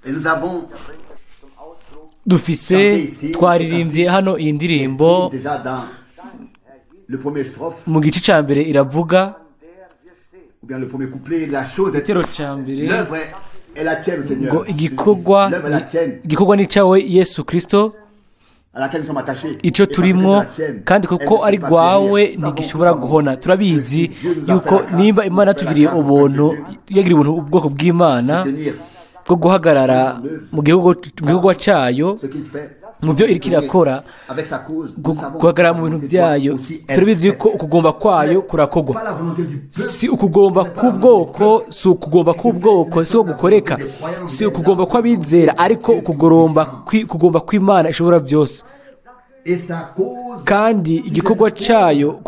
Et nous avons Dufise twaririmbye hano iyi ndirimbo. Déjà dans le premier strophe, Mu gice cya mbere iravuga ou bien le premier couplet, la chose est igitero cya mbere l'œuvre est la tienne, Seigneur. Ngo igikorwa L'œuvre est la tienne, igikorwa ni icyawe Yesu Kirisito à laquelle nous sommes attachés. Icyo Et parce que turimo c'est la tienne, kandi elle kuko ne ari peut pas rwawe périr. Nous savons, ntigishobora nous savons guhona. que Turabizi si Dieu nous a yuko fait la grâce, nimba nous Imana fait la yatugiriye grâce au ubuntu peuple de Dieu, yagiriye ubuntu ubwoko bw'Imana se tenir bwo guhagarara mu gihugu cyayo ce qu'il fait, mu byo iriko irakora avec sa cause, nous savons guhagarara que mu sa bintu volonté doit byayo aussi être turabizi yuko faite. ukugomba kwayo kurakogwa. Pas la volonté du peuple, Si ukugomba k'ubwoko, si ukugomba k'ubwoko, si uko gukoreka, si ukugomba kw'abizera, ariko ukugomba kw'Imana ishobora byose et sa cause, kandi igikorwa cyayo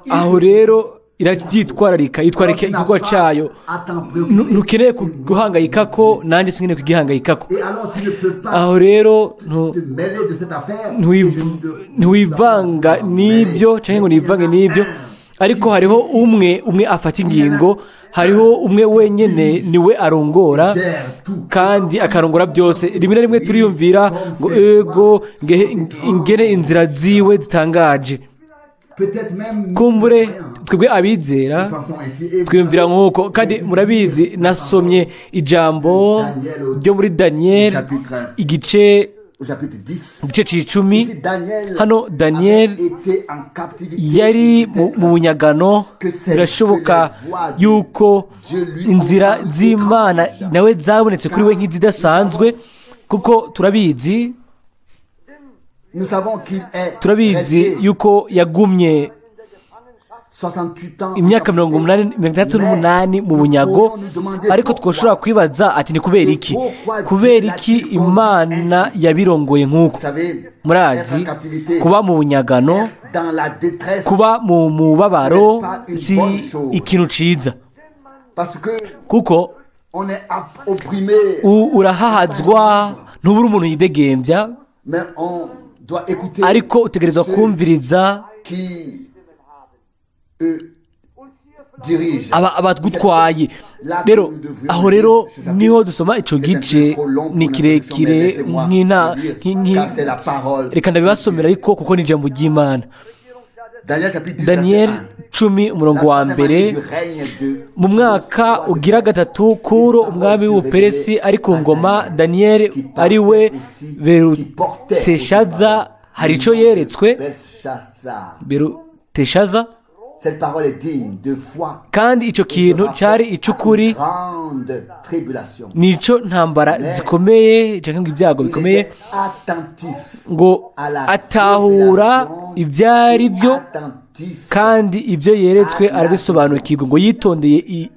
aho rero irabyitwararika, yitwararika igikorwa cyayo. Ntukeneye guhangayika ko nanjye sinkeneye kugihangayikako. Et alors tu ne peux pas Aho rero te mêler de cette affaire. Ntiwivanga n'ibyo cyangwa ngo nivange n'ibyo, ariko hariho umwe umwe afata ingingo, hariho umwe wenyine niwe arongora kandi akarongora byose. Rimwe na rimwe turiyumvira ngo ego ingene inzira ziwe zitangaje. Peut-être même Kumbure twebwe abizera twiyumvira nk'uko. Kandi murabizi, nasomye ijambo ryo muri Daniyeli igice au chapitre 10. Igice c'icumi. Ici, Daniel Hano Daniel avait été en captivité. yari mu bunyagano. Birashoboka yuko inzira z'Imana nawe zabonetse kuri we nk'izidasanzwe, kuko turabizi Nous savons qu'il est turabizi resté yuko yagumye 68 ans en imyaka mirongo captivité. umunani 68 mu bunyago. Ariko twoshobora kwibaza ati: ni kubera iki? Kubera iki Imana yabirongoye nk'uko? Vous savez, Murazi, être en captivité, kuba mu bunyagano, être dans la détresse, kuba mu mubabaro si ikintu ciza, parce que kuko on est opprimé, urahahazwa, ntubura umuntu yidegembya, mais on doit écouter ariko utegerezwa ceux kumviriza qui dirigent. Abagutwaye. Rero aho rero niho dusoma ico gice, ni kirekire nk'ina Car c'est la parole. Reka ndabibasomera ariko kuko ni ijambo ry'Imana. Daniel chapitre 10, Daniel verset 1. 10, umurongo wa mbere. Mu mwaka ugira gatatu Kuro umwami w'Ubuperesi ari ku ngoma, Daniyeli ari we Beruteshaza hari icyo yeretswe. Belshazzar. Beruteshaza. Cette parole est digne de foi. Kandi icyo kintu cyari icy'ukuri. Grande tribulation. Nicyo ntambara zikomeye cyangwa ngo ibyago Il bikomeye. était attentif Ngo à la atahura révélation ibyo ari byo et attentif kandi ibyo yeretswe arabisobanukirwa, ngo yitondeye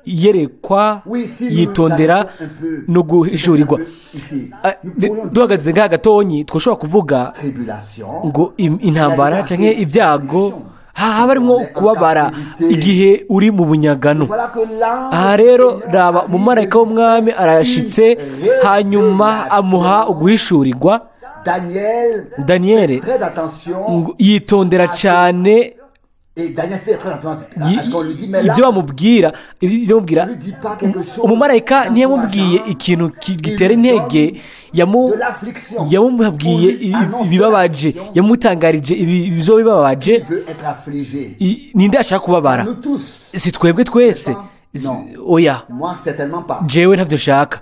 iyerekwa, Oui, si nous yitondera nous arrêtons un peu, no guhishurirwa. un peu ici, Ah, nous pourrions dire duhagaze ngaha gatonyi twoshobora kuvuga tribulation. ngo intambara cyangwa ibyago haba harimo kubabara igihe uri mu bunyagano. Voilà que l'ange Aha rero du Seigneur raba arrive umumarayika w'umwami arashitse, hanyuma amuha uguhishurirwa. Daniel Daniyeli très attention ngo yitondera cyane et Daniel fait très attention à ce qu'on lui dit, mais là ibyo bamubwira, ibyo bamubwira. on lui dit pas quelque chose Umumarayika ntiyamubwiye ikintu gitera intege, de l'affliction. yamubwiye ibibabaje, yamutangarije ibizo bibabaje. Qui veut être affligé? Ninde ashaka kubabara? Nous tous. Si twebwe twese? Oya. Moi, certainement pas. Jewe ntabyo nshaka.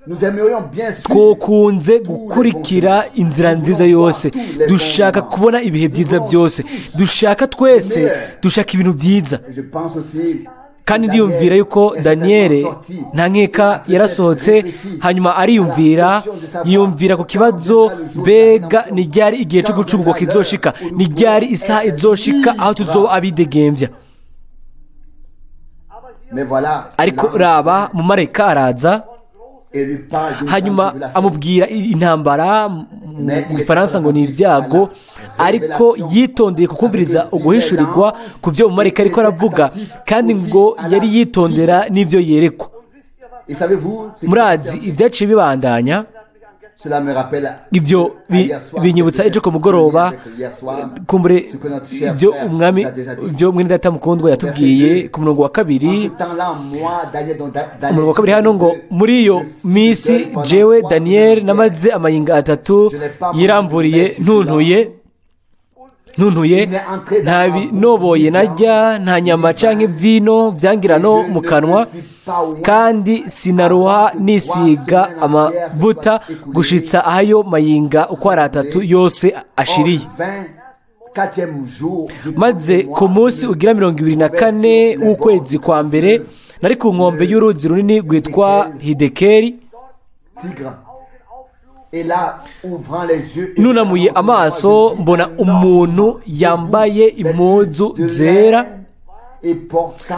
Nous aimerions bien sûr Twokunze gukurikira inzira nziza yose, dushaka kubona ibihe byiza byose, dushaka twese, dushaka ibintu byiza. Je pense aussi Kandi ndiyumvira yuko Daniyeli nta nkeka yarasohotse, hanyuma ariyumvira, yiyumvira ku kibazo: mbega ni ryari igihe cyo gucungurwa kizoshika? Ni ryari isaha izoshika aho tuzoba abidegembya? Mais voilà, Ariko raba, mumarayika araza, et lui parle d'une hanyuma grande tribulation. amubwira intambara, mu Gifaransa ngo ni ibyago, ariko yitondeye kukumviriza uguhishurirwa ku byo umumarayika ariko aravuga, kandi ngo yari yitondera n'ibyo yerekwa. Et savez-vous ce qui Murazi s'est passé? ibyaciye bibandanya? Ibyo binyibutsa ejo ku mugoroba, kumbure ibyo umwami, ibyo mwene data mukundwa yatubwiye ku murongo wa kabiri. Umurongo wa kabiri hano ngo: "Muri iyo minsi jewe Daniel namaze amayinga 3 yiramburiye ntuntuye ntuntuye, nta binoboye najya, nta nyama canke vino byangira no mu kanwa, kandi sinaruha nisiga amavuta gushitsa ahayo mayinga uko ari atatu yose ashiriye. Maze ku munsi ugira 24 w'ukwezi kwa mbere nari ku nkombe y'uruzi runini rwitwa Hidekeri. Nunamuye amaso mbona umuntu yambaye impuzu zera,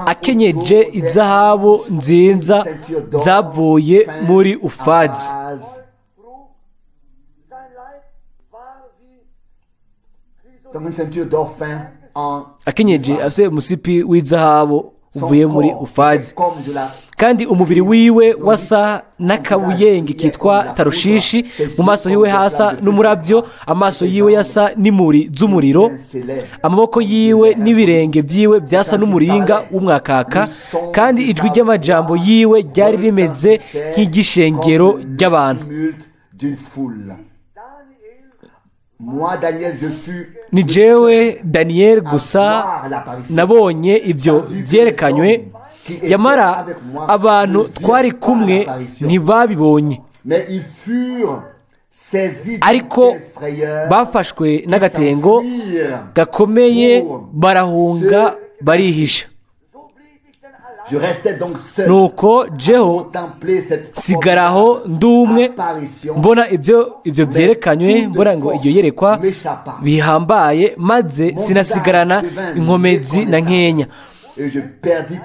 akenyeje izahabu nziza zavuye muri Ufazi. Akenyeje afite umusipi w'izahabu uvuye muri Ufazi, kandi umubiri wiwe wasa n'akabuyenge kitwa Tarushishi, mu maso hiwe hasa n'umurabyo, amaso yiwe yasa n'imuri z'umuriro, amaboko yiwe n'ibirenge byiwe byasa n'umuringa w'umwakaka, kandi ijwi ry'amajambo yiwe ryari rimeze nk'igishengero ry'abantu. Ni jewe Daniel gusa nabonye ibyo byerekanywe, yamara abantu twari kumwe ntibabibonye, ariko bafashwe n'agatengo gakomeye barahunga barihisha. Nuko jeho sigaraho ndumwe mbona ibyo byerekanywe, mbona ngo iryo yerekwa bihambaye, maze sinasigarana inkomezi na nkenya.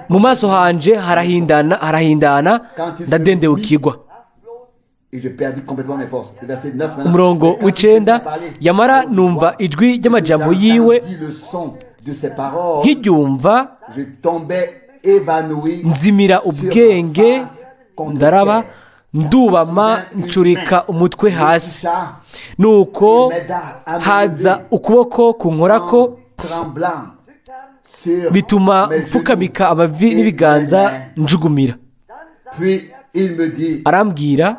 Mu maso hanje harahindana harahindana, ndadendewukigwa." Umurongo w'icenda: "Yamara numva ijwi ry'amajambo yiwe, nkiryumva nzimira ubwenge, ndaraba, ndubama, ncurika umutwe hasi. Nuko haza ukuboko kunkorako, bituma mfukamika amavi n'ibiganza njugumira. Arambwira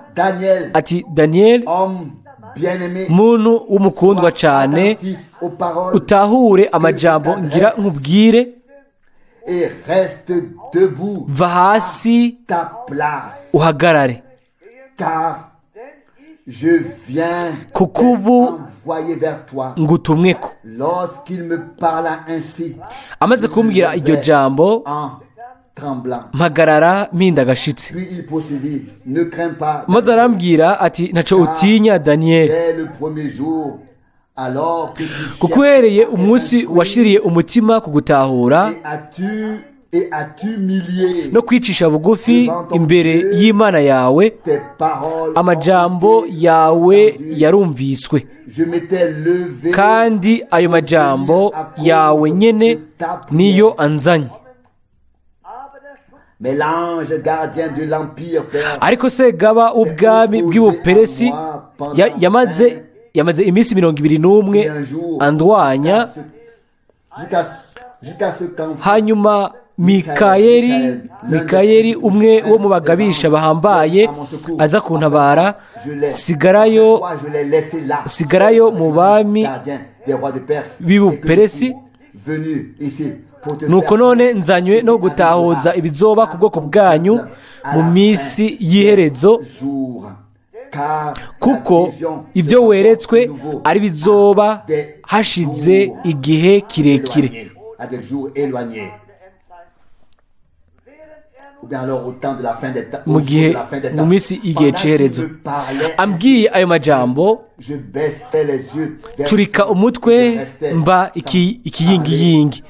ati: Daniel, muntu w'umukundwa cyane, utahure amajambo ngira nkubwire, va hasi uhagarare, kuko ubu ngutumweko." Amaze kumbwira iryo jambo, mpagarara mpinda agashitsi. Maze arambwira ati: "Ntaco utinya, Daniel, kuko uhereye umunsi washiriye umutima ku gutahura no kwicisha bugufi imbere y'Imana yawe, amajambo yawe yarumviswe, kandi ayo majambo yawe nyene niyo anzanye." Ariko segaba w'ubwami bw'Ubuperesi yamaze iminsi 21 andwanya. Hanyuma Mikayeli umwe wo mu bagabisha bahambaye aza kuntabara, sigarayo mu bami b'Ubuperesi. Nuko none nzanywe no gutahuza ibizoba ku bwoko bwanyu mu minsi y'iherezo, kuko ibyo weretswe ari bizoba hashize igihe kirekire. Mu gihe mu minsi y'igihe cy'iherezo. Ambwiye ayo majambo, curika umutwe mba ikiyingiyingi.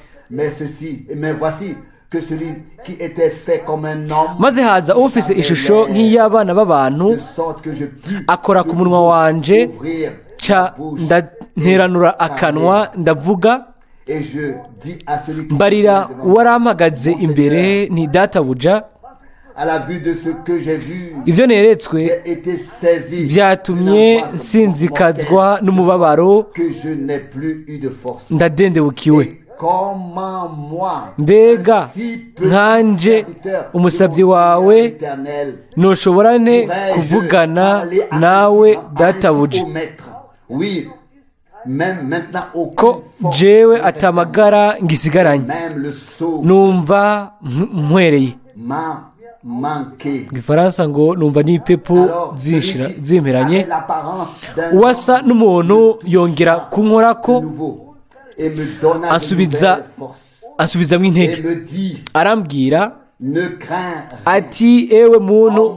Maze haza ufise ishusho nk'iy'abana b'abantu, akora ku munwa wanje, ca nteranura akanwa ndavuga, mbarira uwarampagaze imbere nti: Databuja, À la vue de ce que j'ai vu, Ibyo neretswe j'ai été saisi byatumye d'une angoisse nsinzikazwa mortelle, n'umubabaro, que je n'ai plus eu de force. ndadendebukiwe. Et comment moi, Mbega un si petit nkanje serviteur de umusabyi mon Seigneur wawe, l'Éternel, ntushobora nte pourrais-je kuvugana parler à nawe ainsi grand- à ainsi databuja, haut maître? Oui, même maintenant, aucune ko force jewe ne reste en moi. atamagara ngisigaranye, Même le souffle numva mpwereye. m'a manqué. Mu gifaransa ngo numva n'ipepo Alors, celui zinshira qui zimperanye. avait l'apparence d'un Uwasa homme n'umuntu yongera kunkorako, de nouveau et me donna de ansubiza nouvelles forces ansubizamo et intege, me dit, arambwira ne crains rien. ati: ewe muntu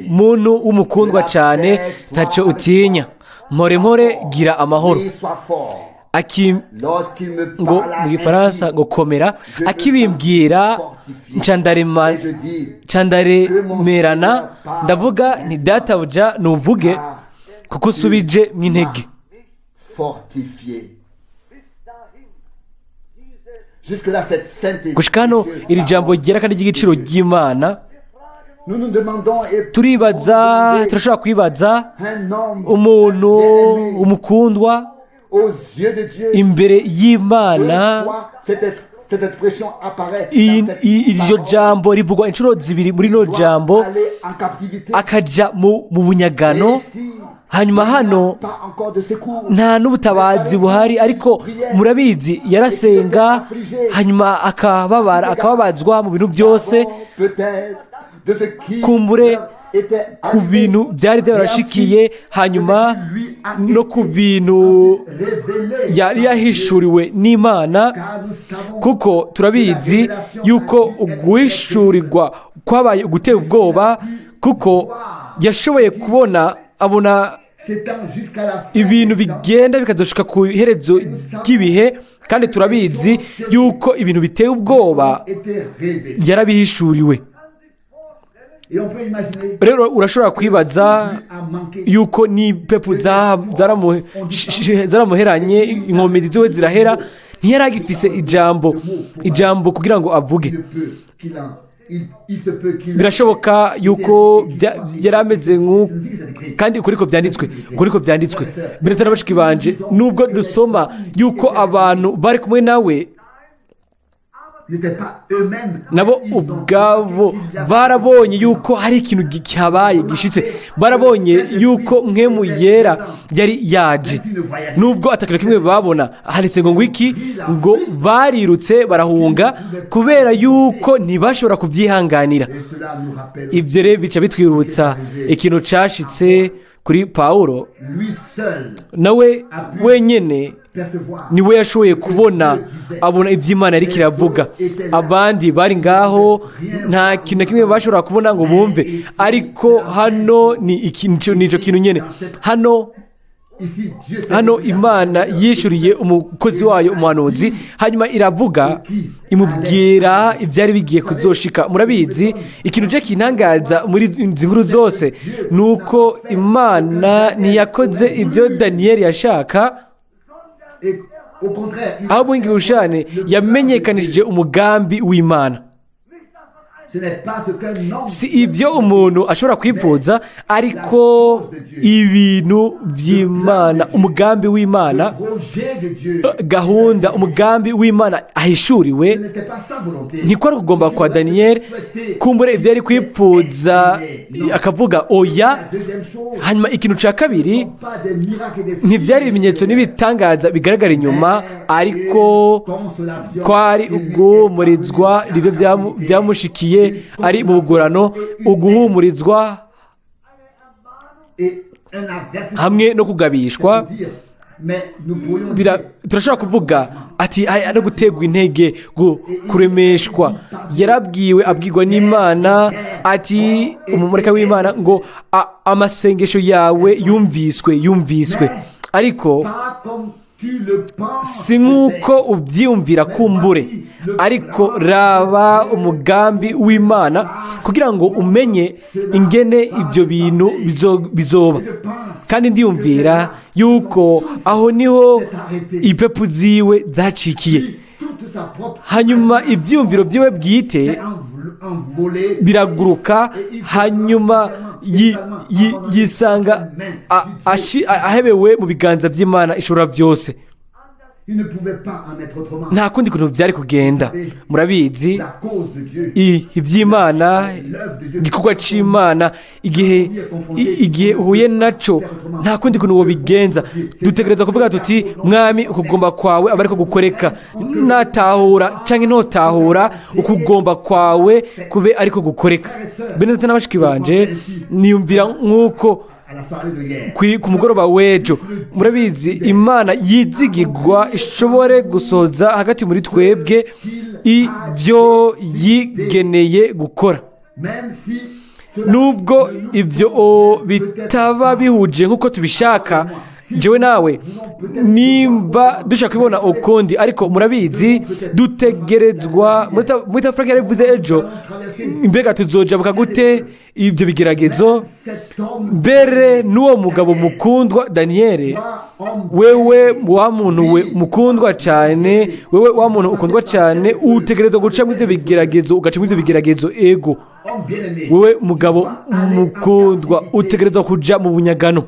muntu w'umukundwa cyane, ntacyo utinya, mpore mpore, gira amahoro. Et sois fort. Aki Lorsqu'il me ngo parla mu gifaransa ainsi, ngo komera, je me akibimbwira sens fortifié. nca ndarema, Et je dis, nca ndaremerana, ndavuga nti: databuja, nuvuge, kuko usubije mu intege. Fortifié. Jusque-là, cette sainte et Gushika hano précieuse iri jambo parole ryera kandi ry'igiciro ry'Imana. Nous nous demandons et Turibaza, pouvons demander turashobora kwibaza un homme umuntu bien-aimé umukundwa aux yeux de Dieu. imbere Deux y'Imana. fois, cette expression apparaît dans cette Iryo parole. jambo rivugwa inshuro zibiri muri rino Doit jambo, aller en captivité. akaja mu bunyagano. Et ici, Hanyuma il n'y a hano pas encore de secours. nta n'ubutabazi buhari, ariko murabizi yarasenga, hanyuma akababara, akababazwa mu bintu byose, D'abord, peut-être, de ce qui kumbure leur était ku arrivé, bintu byari byarashikiye, et hanyuma ensuite, ce qui lui a no été ku bintu révélé yari par Dieu. yahishuriwe n'Imana, Car nous savons kuko turabizi yuko uguhishurirwa kwabaye ugutera ubwoba, kuko yashoboye kubona, abona s'étend jusqu'à la fin ibintu des temps. bigenda bikazoshika ku iherezo ry'ibihe, kandi turabizi yuko ibintu biteye ubwoba Était révélé. yarabihishuriwe. Et on peut imaginer Rero urashobora kwibaza lui a manqué. yuko n'ipepu zaramuheranye, inkomezi ziwe zirahera, ntiyari agifise ijambo kugira ngo avuge. Il peut qu'il en, il se peut qu'il Birashoboka yuko yari ameze nk'uko, kandi ukuri ko byanditswe, ukuri ko byanditswe. Biratana bashiki banje, nubwo dusoma yuko abantu bari kumwe nawe n'étaient pas eux-mêmes. nabo Ils ont ubwabo remarqué qu'il y avait barabonye yuko hari ikintu cyabaye gishitse, barabonye yuko Mpwemu Yera yari yaje, nubwo atakintu kimwe babona. Handitse ngo ngwiki? Ngo barirutse barahunga kubera yuko ntibashobora kubyihanganira. Et cela nous rappelle Ibyo rero bica bitwibutsa ikintu cashitse kuri Pawulo. Lui seul Nawe wenyine percevoir niwe yashoboye kubona, abona iby'Imana ariko iravuga. Abandi bari ngaho nta kintu na kimwe bashobora kubona ngo bumve, ariko hano ni nico kintu nyene hano. Ici, Dieu s'est Hano révélé à Imana yishuriye umukozi wayo umuhanuzi, hanyuma iravuga, imubwira ibyari bigiye kuzoshika. Murabizi, ikintu cyo kintangaza muri izi nkuru zose ni uko Imana ntiyakoze ibyo Daniyeli yashaka, Et au contraire, il ahubwo ngishane yamenyekanishije umugambi w'Imana. Ce n'est pas ce qu'un homme Si ibyo umuntu ashobora kwifuza, ariko ibintu by'Imana, umugambi w'Imana, le projet de Dieu. Gahunda, umugambi w'Imana ahishuriwe. Ce n'était pas sa volonté. Ntiko ari kugomba kwa Daniyeli, kumbure ibyo yari kwipfuza akavuga oya. La deuxième chose, Hanyuma ikintu cya kabiri, pas des miracles et des ntibyari ibimenyetso n'ibitangaza bigaragara inyuma, ariko kwari uguhumurizwa, nibyo byamushikiye ari mu bugurano, uguhumurizwa et un avertissement. hamwe no kugabishwa. Dire, mais nous pourrions dire Turashobora kuvuga ati no guterwa intege, kuremeshwa. Yarabwiwe, abwirwa n'Imana ati umumarayika w'Imana ngo amasengesho yawe yumviswe, yumviswe, ariko pas comme tu le penses. Si nk'uko ubyiyumvira kumbure, ariko raba umugambi w'Imana kugira ngo umenye ingene ibyo bintu bizoba. Kandi ndiyumvira yuko aho niho ipepu ziwe zacikiye, Toute sa propre hanyuma ibyiyumviro byiwe bwite s'est envolé Biraguruka, hanyuma yisanga ahebewe mu biganza by'Imana ishobora byose. Il ne pouvait pas en être autrement. Nta kundi kuntu byari kugenda. Murabizi, La cause de Dieu, iby'Imana, igikorwa cy'Imana, igihe uhuye nacyo nta kundi kuntu wobigenza. Dutegereza kuvuga tuti: "Mwami, ukugomba kwawe aba ariko gukoreka. Natahura cyangwa ntotahura, ukugomba kwawe kube ariko gukoreka." Bene data na bashiki banje, niyumvira nk'uko à la soirée de hier. Ku mugoroba w'ejo. Murabizi, Imana yizigirwa ishobore gusohoza hagati muri twebwe ibyo yigeneye gukora, Même si cela nubwo ibyo bitaba bihuje nk'uko tubishaka jewe nawe, nimba dushaka kubibona ukundi. Ariko murabizi, dutegerezwa muri Frank yarabivuze ejo: mbega tuzojabuka gute ibyo bigeragezo? Cet homme, Mbere n'uwo mugabo mukundwa Daniyeli, wewe wa muntu we mukundwa cyane, wewe wa muntu ukundwa cyane, utegerezwa guca muri ibyo bigeragezo, ugaca muri ibyo bigeragezo, ego. Homme bien-aimé, Wewe mugabo mukundwa, utegerezwa kuja mu bunyagano.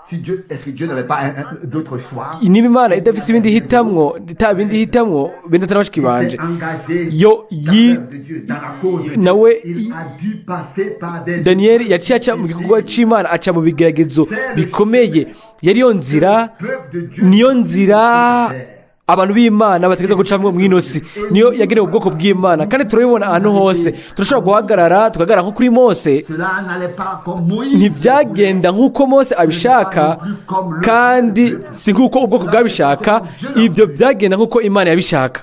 Si Dieu, est-ce que Dieu n'avait pas d'autre choix? Niba Imana idafite ibindi hitamwo, ita bindi hitamwo, bene data na bashiki banje, Il s'est engagé yo dans yi l'œuvre de Dieu, dans la cause de Dieu. Nawe Il a dû passer par des Daniyeli yaciye aca mu gikorwa c'Imana, aca mu bigeragezo bikomeye. Yari yo nzira, peuple de Dieu. niyo nzira abantu b'Imana bategereza gucamo mw'ino si, niyo yagenewe ubwoko bw'Imana. Kandi turabibona ahantu hose, turashobora guhagarara, tugahagarara nko kuri Mose. Cela n'allait pas comme Moïse. Ntibyagenda nk'uko Mose abishaka, kandi si nk'uko ubwoko bwabishaka. Ibyo byagenda nk'uko Imana yabishaka.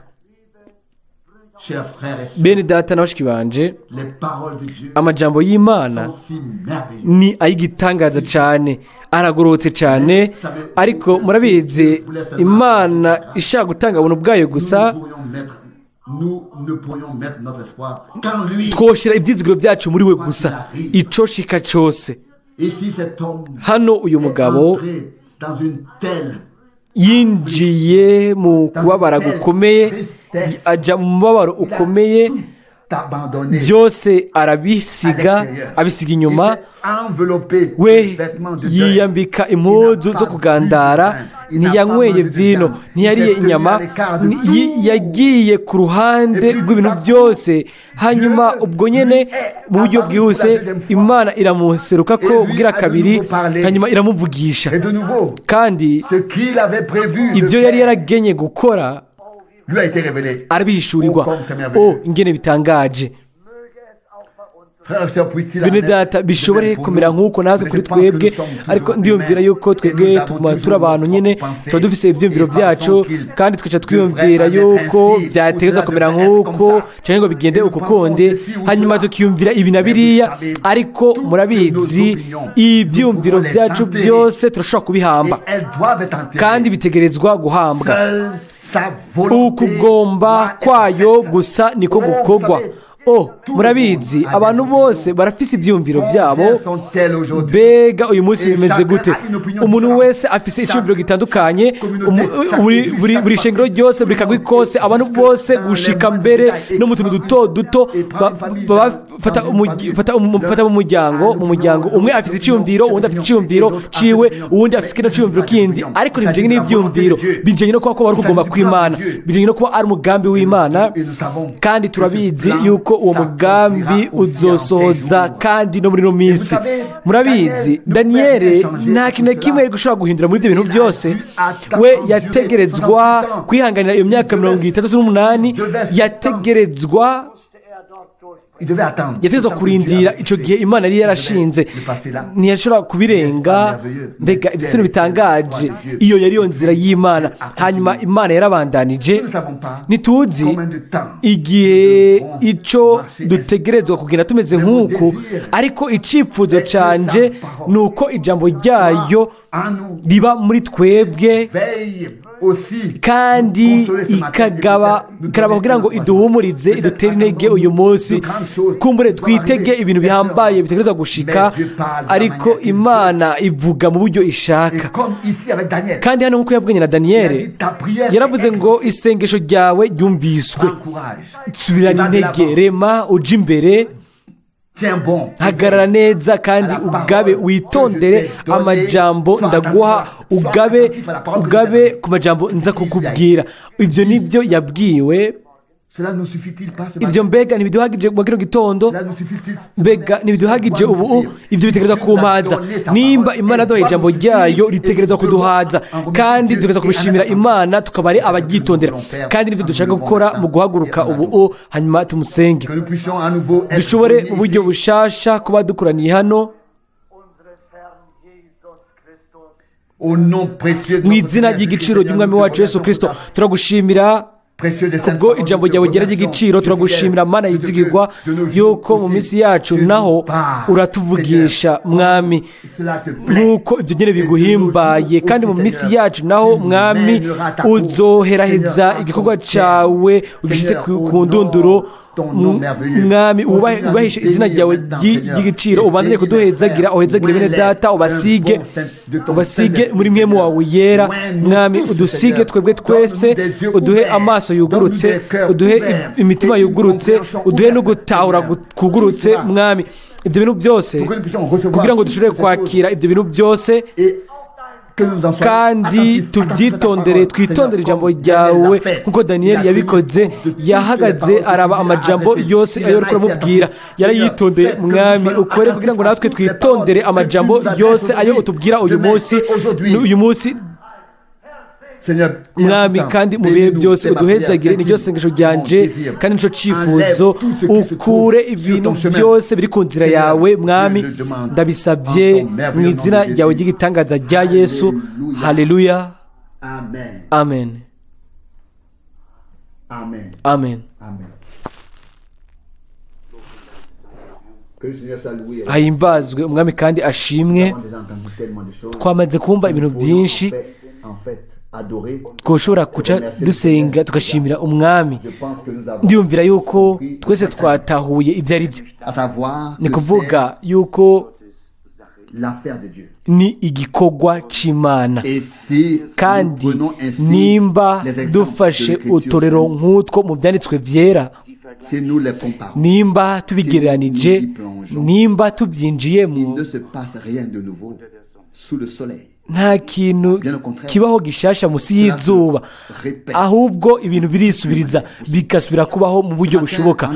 Chers frères et sœurs, Bene data na bashiki banje, les paroles de Dieu amajambo y'Imana sont si merveilleuses. ni ay'igitangaza cyane, aragororotse cyane. Ariko murabizi, Imana ishaka gutanga ubuntu bwayo gusa, Nous ne pourrions mettre notre espoir qu'en lui. twoshyira ibyizigiro byacu muri we gusa, ico shika cyose. Ici, cet homme Hano uyu est mugabo entré dans une telle yinjiye mu kubabara gukomeye, ajya mu mubabaro ukomeye. Il a tout abandonné. Byose arabisiga, abisiga inyuma. Il s'est enveloppé We des vêtements de deuil. yiyambika impuzu zo kugandara, ntiyanyweye vino, ntiyariye inyama, yagiye ku ruhande rw'ibintu byose. Hanyuma ubwo nyine mu buryo bwihuse Imana iramuseruka ko bwira kabiri, hanyuma iramuvugisha. Et de nouveau, Kandi ce qu'il avait prévu de ibyo yari faire yaragenye gukora lui a été révélé. arabihishurirwa. O, ingene bitangaje! Frères et sœurs, puisse-t-il en Bene être data, de bishobore même pour kumera nous. nk'uko natwe Mais kuri je pense que twebwe. nous sommes toujours Ariko ndiyumvira yuko humains twebwe et nous avons tuguma toujours turi abantu notre nyine, pensée. tuba dufise ibyiyumviro Et byacu, pensons qu'il kandi twica devrait twiyumvira en être yuko ainsi, byategerezwa ou cela kumera devrait être nk'uko comme ça. cyangwa ngo bigende Et nous uko pensons kundi, ceci ou hanyuma cela. tukiyumvira ibi na Mais vous biriya. savez, Ariko toutes murabizi, nos opinions, ibyiyumviro nous pouvons les byacu enterrer. byose turashobora kubihamba, Et elles doivent être enterrées. kandi bitegerezwa guhambwa. Seule sa volonté Ukugomba doit être kwayo faite. gusa niko Oh, vous gukorwa. savez, O, murabizi, abantu bose barafise ibyiyumviro byabo. Mbega uyu munsi bimeze gute? Umuntu wese afise icyumviro gitandukanye. Buri shengero ryose, buri kagwi kose, abantu bose, gushika mbere no mu tuntu duto duto, fata mu muryango, umwe afise icyumviro, uwundi afise icyumviro ciwe, uwundi afise kino cyumviro kindi. Ariko ntibijanye n'ibyumviro, bijanye no kuba ko bari kugomba kw'Imana, bijanye no kuba ari umugambi w'Imana. Kandi turabizi yuko uwo mugambi uzosohoza kandi no muri ino minsi. Murabizi, Daniyeli nta kintu na kimwe yari gushobora guhindura muri ibyo bintu byose. We yategerezwa kwihanganira iyo myaka 68, yategerezwa kurindira icyo gihe Imana yari yarashinze, ntiyashobora kubirenga. Mbega ibitsina bitangaje! Iyo yari yo nzira y'Imana. Hanyuma Imana yarabandanije. Ntituzi igihe icyo dutegerezwa kugenda tumeze nk'uku, ariko icyifuzo cyanjye ni uko ijambo ryayo riba muri twebwe. Kandi ikagaba ikaraba kugira ngo iduhumurize, idutere intege uyu munsi. Kumbure twitege ibintu bihambaye bitegerezwa gushika, ariko Imana ivuga mu buryo ishaka. Kandi hano, nk'uko yavuganye na Daniyeli, yaravuze ngo: "Isengesho ryawe ryumviswe, subirana intege, rema uje imbere, hagarara neza kandi ugabe, witondere amajambo ndaguha, ugabe, ugabe ku majambo nza kukubwira." Ibyo nibyo yabwiwe. Ibyo mbega ntibiduhagije mu kino gitondo? Mbega ntibiduhagije ubu? Ibyo bitegereza kumpaza. Nimba Imana yaduhaye ijambo ryayo, ritegereza kuduhaza, kandi dutegereza kubishimira Imana, tukaba ari abaryitondera. Kandi nibyo dushaka gukora mu guhaguruka ubu, hanyuma tumusenge, dushobore mu buryo bushasha kuba dukoraniye hano. Mu izina ry'igiciro ry'Umwami wacu Yesu Kirisito, turagushimira kubwo ijambo ryawe ryera ry'igiciro. Turagushimira, Mana yizigirwa, yuko mu minsi yacu naho uratuvugisha, Mwami, nk'uko ibyo nyine biguhimbaye. Kandi mu minsi yacu naho, Mwami, uzoheraheza igikorwa cyawe ugishyitse ku ndunduro. Mwami, wubahishe izina ryawe ry'igiciro, ubandanye kuduhezagira, uhezagire bene data, ubasige, ubasige muri Mpwemu wawe yera. Mwami, udusige twebwe twese, uduhe amaso yugurutse, uduhe imitima yugurutse, uduhe no gutahura kugurutse. Mwami, ibyo bintu byose kugira ngo dushobore kwakira ibyo bintu byose kandi tubyitondere, twitondere ijambo ryawe, nk'uko Daniyeli yabikoze. Yahagaze araba amajambo yose ayo uri kuramubwira, yarayitondeye. Mwami, ukore kugira ngo natwe twitondere amajambo yose ayo utubwira uyu munsi, uyu munsi, Mwami. Kandi mu bihe byose uduhezagire. Niryo sengesho ryanje kandi nicyo cyifuzo. Ukure ibintu byose biri ku nzira yawe, Mwami. Ndabisabye mu izina ryawe ry'igitangaza rya Yesu. Haleluya, amen, amen. Hahimbazwe Umwami kandi ashimwe. Twamaze kumva ibintu byinshi twoshobora kuca dusenga tugashimira Umwami. Ndiyumvira yuko twese twatahuye ibyo ari byo, ni kuvuga yuko ni igikorwa cy'Imana. Kandi nimba dufashe uturero nk'utwo mu Byanditswe byera, nimba tubigereranije, nimba tubyinjiyemo, nta kintu kibaho gishasha munsi y'izuba, ahubwo ibintu birisubiriza, bigasubira kubaho mu buryo bushoboka.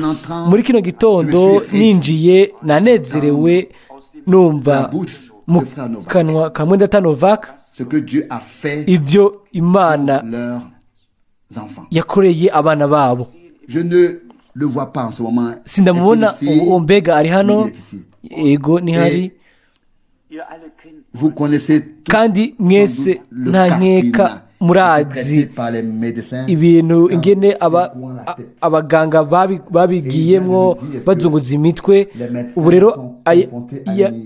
Muri kino gitondo ninjiye nanezerewe numva mu kanwa ka mwenda Novak ibyo Imana yakoreye abana babo. Sindamubona ubu, mbega ari hano? Yego, ntihari. Kandi mwese nta nkeka murazi ibintu ingene abaganga babigiyemo bazunguza imitwe. Ubu rero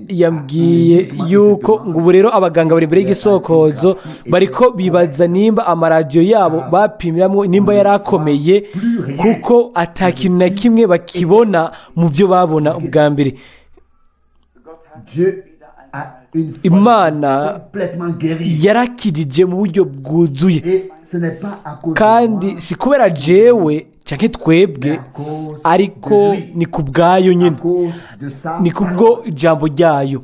yambwiye yuko ngo ubu rero abaganga bari imbere y'igisokozo, bariko bibaza nimba amaradiyo yabo bapimiramo nimba yari akomeye, kuko ata kintu na kimwe bakibona mu byo babona ubwa mbere. Imana yarakirije mu buryo bwuzuye, kandi si kubera jewe cyangwa twebwe, ariko ni ku bwayo nyine, ni kubwo ijambo ryayo.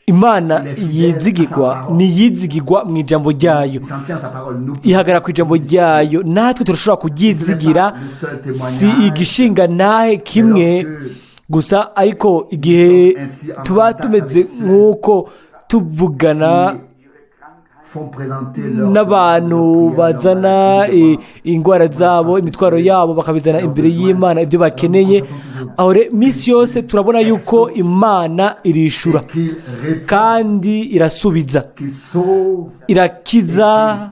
Imana yizigirwa, niyizigirwa mu ijambo ryayo, ihagarara ku ijambo ryayo, natwe turashobora kuryizigira. Si igishinga nahe kimwe gusa, ariko igihe tuba tumeze nk'uko tuvugana n'abantu bazana indwara zabo, imitwaro yabo, bakabizana imbere y'Imana, ibyo bakeneye, aho minsi yose turabona yuko Imana irishura kandi irasubiza, irakiza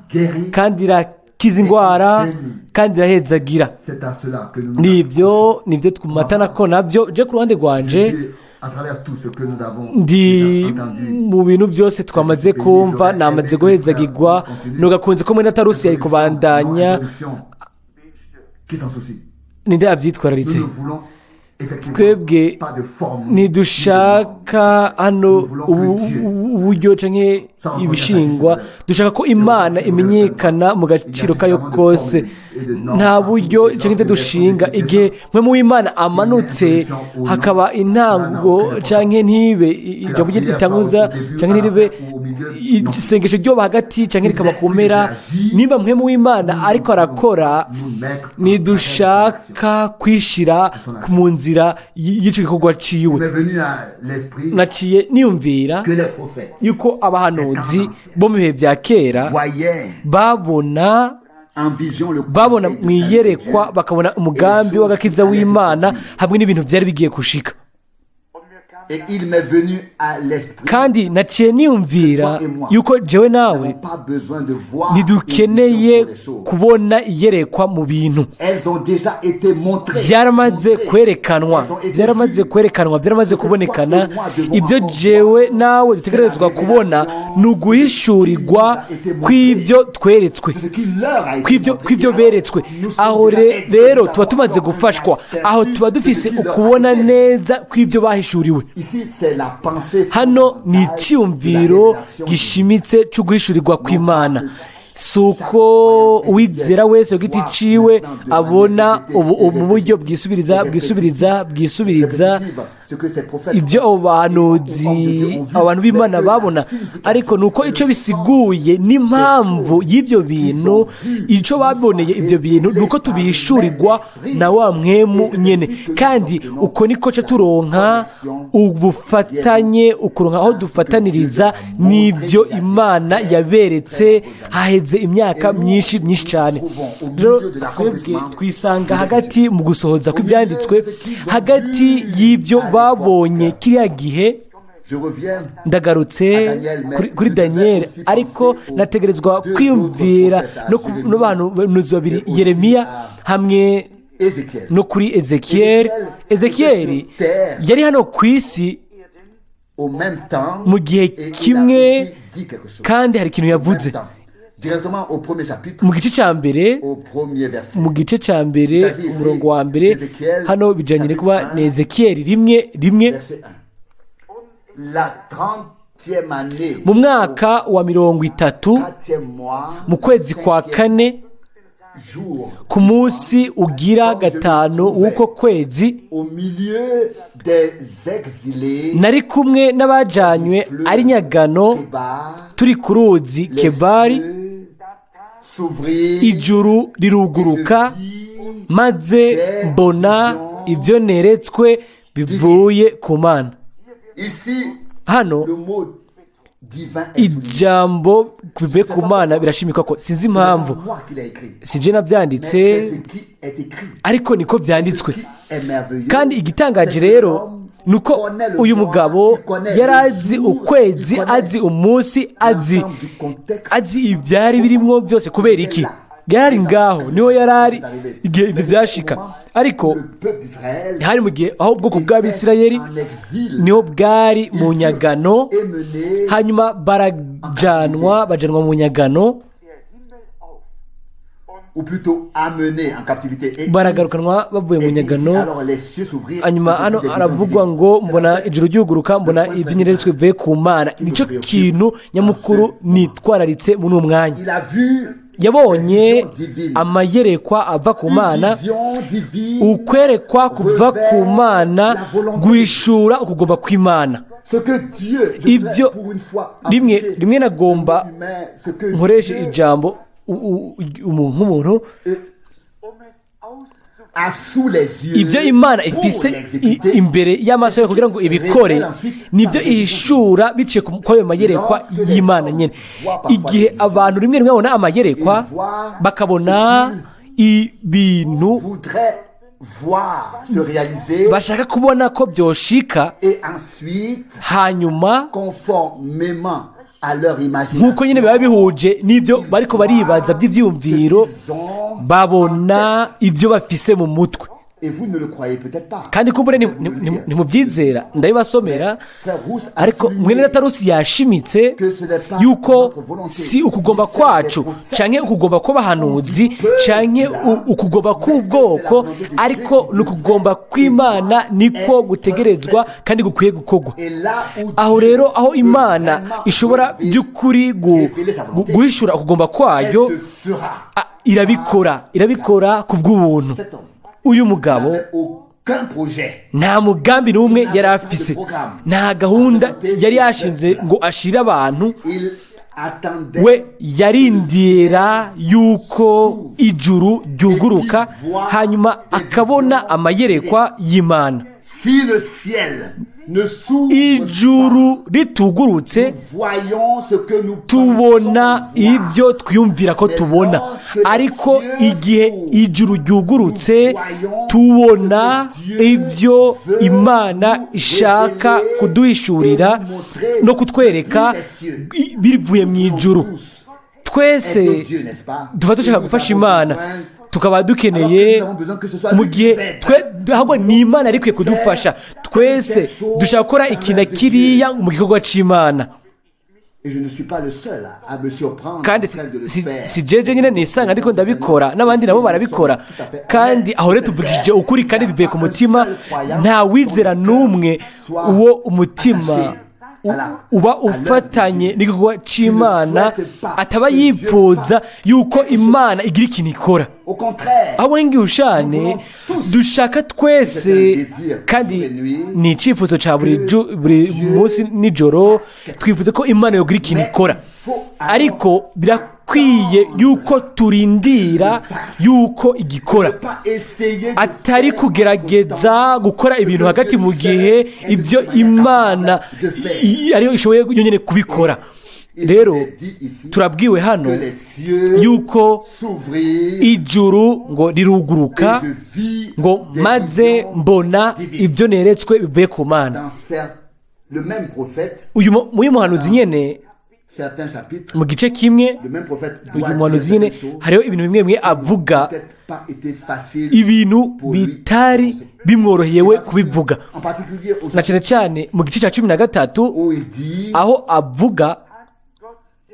kandi irakiza indwara kandi irahezagira. Nibyo, nibyo twumatana ko nabyo. Je ku ruhande rwanje À travers tout ce que nous avons Ndi déjà entendu, mu bintu byose twamaze kumva, namaze guhezagirwa. Nugakunze ko mwene Tarusi yari kubandanya. introduction, qui s'en soucie? Ninde abyitwararitse? Nous ne voulons effectivement Twebwe pas de forme. ntidushaka hano uburyo canke ibishingwa, dushaka ko Imana imenyekana mu gaciro kayo kose. Nta buryo canke ibyo dushinga. Igihe mwe mu w'Imana amanutse, hakaba intango canke ntibe, ijambo rye ritanguza canke ntiribe, isengesho ryoba hagati canke rikaba ku mpera, niba mwe mu w'Imana ariko arakora, ntidushaka kwishira mu nzira y'ico gikorwa ciwe. Il m'est venu à l'esprit Naciye niyumvira que les prophètes yuko abahanuzi bo mu bihe bya kera voyaient babona en vision le babona conseil mu du salut de iyerekwa, Dieu. Bakabona umugambi w'agakiza w'Imana hamwe n'ibintu byari bigiye gushika. Et il m'est venu à l'esprit Kandi naciye niyumvira yuko jewe nawe nous n'avons pas besoin de voir une vision ntidukeneye pour les choses. Kubona iyerekwa mu bintu. Elles ont déjà été montrées. Byaramaze Montrées. kwerekanwa. Elles ont été Byaramaze vues. kwerekanwa, byaramaze kubonekana. Ibyo jewe nawe dutegerezwa kubona ni uguhishurirwa kw'ibyo tweretswe, De ce qui leur a été kw'ibyo montré. kw'ibyo beretswe. Nous sommes Aho déjà aidés. rero Nous tuba tumaze avons gufashwa. un Aho tuba aperçu dufise de ce qui leur a ukubona été. Neza kw'ibyo bahishuriwe. Ici, c'est la pensée Hano ni fondamentale de la icyumviro révélation. Gishimitse cyo guhishurirwa kw'Imana. Si uko uwizera wese ku giti ciwe abona ubu mu buryo bwisubiriza, bwisubiriza, bwisubiriza ibyo abo bahanuzi, abantu b'Imana babona, ariko ni uko icyo bisiguye n'impamvu y'ibyo bintu, icyo baboneye ibyo bintu, ni uko tubihishurirwa na wa mwemu nyene. Kandi uko niko ca turonka ubufatanye, ukuronka aho dufataniriza n'ibyo Imana yaberetse haheze imyaka myinshi myinshi cyane. Rero twebwe twisanga hagati mu gusohoza kw'ibyanditswe, hagati y'ibyo babonye kiriya gihe. Je reviens Ndagarutse kuri Daniyeli, ariko nategerezwa kwiyumvira no ku n'abahanuzi babiri, Yeremiya hamwe Ézéchiel. No kuri Ezekiyeli. Ezekiyeli yari hano ku isi Au même temps, mu gihe et il a kimwe, aussi dit quelque chose. kandi hari ikintu Au yavuze. même temps. Directement au premier chapitre, Mu gice cya mbere, au premier verset. mu gice cya mbere, umurongo wa mbere. Hano bijyanye no kuba ni Ezekiyeli 1:1. Verset 1. La 30e année, Mu mwaka wa 30, quatrième mois, mu kwezi kwa cinquième kane, jour, ku munsi ugira gatanu w'uko kwezi, au milieu des exilés, nari kumwe n'abajanywe ari nyagano, Kébar, turi ku ruzi les Kebari, cieux s'ouvrirent, ijuru riruguruka, et je vis maze mbona ibyo neretswe bivuye ku Mana. Ici, Hano le mot divin est souligné. ijambo bivuye ku Mana birashimikwa ko sinzi Ce n'est impamvu. pas moi qui l'ai écrit, Si je nabyanditse, mais c'est ce qui est écrit. Ariko niko Ce byanditswe. qui est merveilleux, Kandi igitangaje c'est que rero l'homme ni uko connaît le uyu mois, mugabo il connaît yari le azi jour, ukwezi, il connaît azi umunsi, azi l'ensemble du contexte. azi ibyari birimo byose. Kubera iki? Yari ngaho, niho yari ari igihe ibyo byashika. Ariko Le peuple d'Israël hari mu gihe aho ubwoko bw'Abisirayeli en exil, niho bwari mu nyagano, emmené hanyuma barajanwa, bajanwa mu nyagano, ou plutôt amené en captivité. Et baragarukanwa bavuye mu et ici, nyagano. alors les cieux s'ouvrirent, Hanyuma et je hano vis des visions haravugwa divines. ngo mbona ijuru ryuguruka, mbona ibyo nyeretswe bivuye ku Mana. Nicyo kintu nyamukuru nitwararitse muri uwo mwanya. Il a vu Yabonye des visions divines. Amayerekwa ava ku Une Mana. vision divine Ukwerekwa kuva ku Mana guhishura ukugomba kw'Imana. Ce que Dieu, je Ibyo voudrais pour une fois rimwe appliquer rimwe nagomba humain, ce que nkoreshe Dieu ijambo nk'umuntu. A sous les yeux Ibyo Imana pour ifise l'exécuter, imbere y'amaso yayo kugira ngo ibikore, nibyo ihishura biciye kuri ayo mayerekwa y'Imana nyine. Igihe abantu rimwe rimwe babona amayerekwa, bakabona ibintu voudrait voir se réaliser bashaka kubona ko byoshika, et ensuite, hanyuma conformément à leur imagination, nk'uko nyine biba bihuje n'ibyo bariko baribaza by'ibyiyumviro, ils ont babona ibyo bafise mu mutwe. Et vous ne le croyez peut-être pas. Kandi kumbure ntimubyizera, ndabibasomera. Frère Rousse a Ariko souligné mwene Datarusi yashimitse que ce n'est pas yuko notre volonté, si ukugomba ni celle kwacu des prophètes, canke ukugomba kw'abahanuzi canke ukugomba k'ubwoko, ariko ni ukugomba kw'Imana niko gutegerezwa kandi gukwiye gukorwa. Et là où Aho Dieu rero aho peut Imana vraiment ishobora révéler by'ukuri révéler sa volonté, guhishura ukugomba kwayo, elle se fera. Irabikora, irabikora ku bw'ubuntu. Cet homme Uyu mugabo n'avait aucun projet. nta mugambi n'umwe yari afise, nta gahunda yari yashinze ngo ashire abantu. Il attendait We yarindira yuko ijuru ryuguruka, hanyuma akabona amayerekwa y'Imana. Si le ciel ne s'ouvre Ijuru ritugurutse, pas, voyons ce que nous tubona pensons voir. ibyo twiyumvira ko tubona, ariko igihe ijuru ryugurutse, tubona ibyo Imana ishaka kuduhishurira no kutwereka bivuye mu ijuru. Twese Aider Dieu, n'est-ce pas? tuba dushaka gufasha Imana, tukaba dukeneye mu gihe twe ahubwo ni Imana yari ikwiye kudufasha. Twese dushaka gukora iki na kiriya mu gikorwa cy'Imana. Et je ne suis pas le seul à me surprendre Kandi en train de le si, faire. si jeje nyine nisanga ariko ndabikora, n'abandi nabo barabikora. Kandi aho rero tuvugije ukuri kandi bivuye ku mutima, nta wizera n'umwe uwo umutima uba ufatanye n'igikorwa c'Imana ataba yipfuza yuko Imana igira ikintu ikora. Au contraire, Aho ngihushane dushaka twese, kandi ni icyifuzo cya buri munsi nijoro, twifuza ko Imana yogira ikintu ikora, ariko birakwiye yuko turindira yuko igikora, pas essayer de atari kugerageza gukora ibintu hagati mu gihe ibyo Imana ariyo ishoboye yonyine kubikora. Rero turabwiwe hano que les cieux yuko s'ouvrirent ijuru ngo riruguruka, et je vis ngo des maze visions mbona divines. ibyo neretswe bivuye ku Mana. Dans le même prophète, Uyu muyu muhanuzi nyene, certains chapitres, mu gice kimwe, le même prophète uyu doit dire muhanuzi nyene certaines choses hariho ibintu bimwe bimwe avuga, peut-être pas été facile ibintu pour lui bitari de penser. bimworoheye we kubivuga, En particulier au na cyane cyane mu gice cya 13, où il dit, aho avuga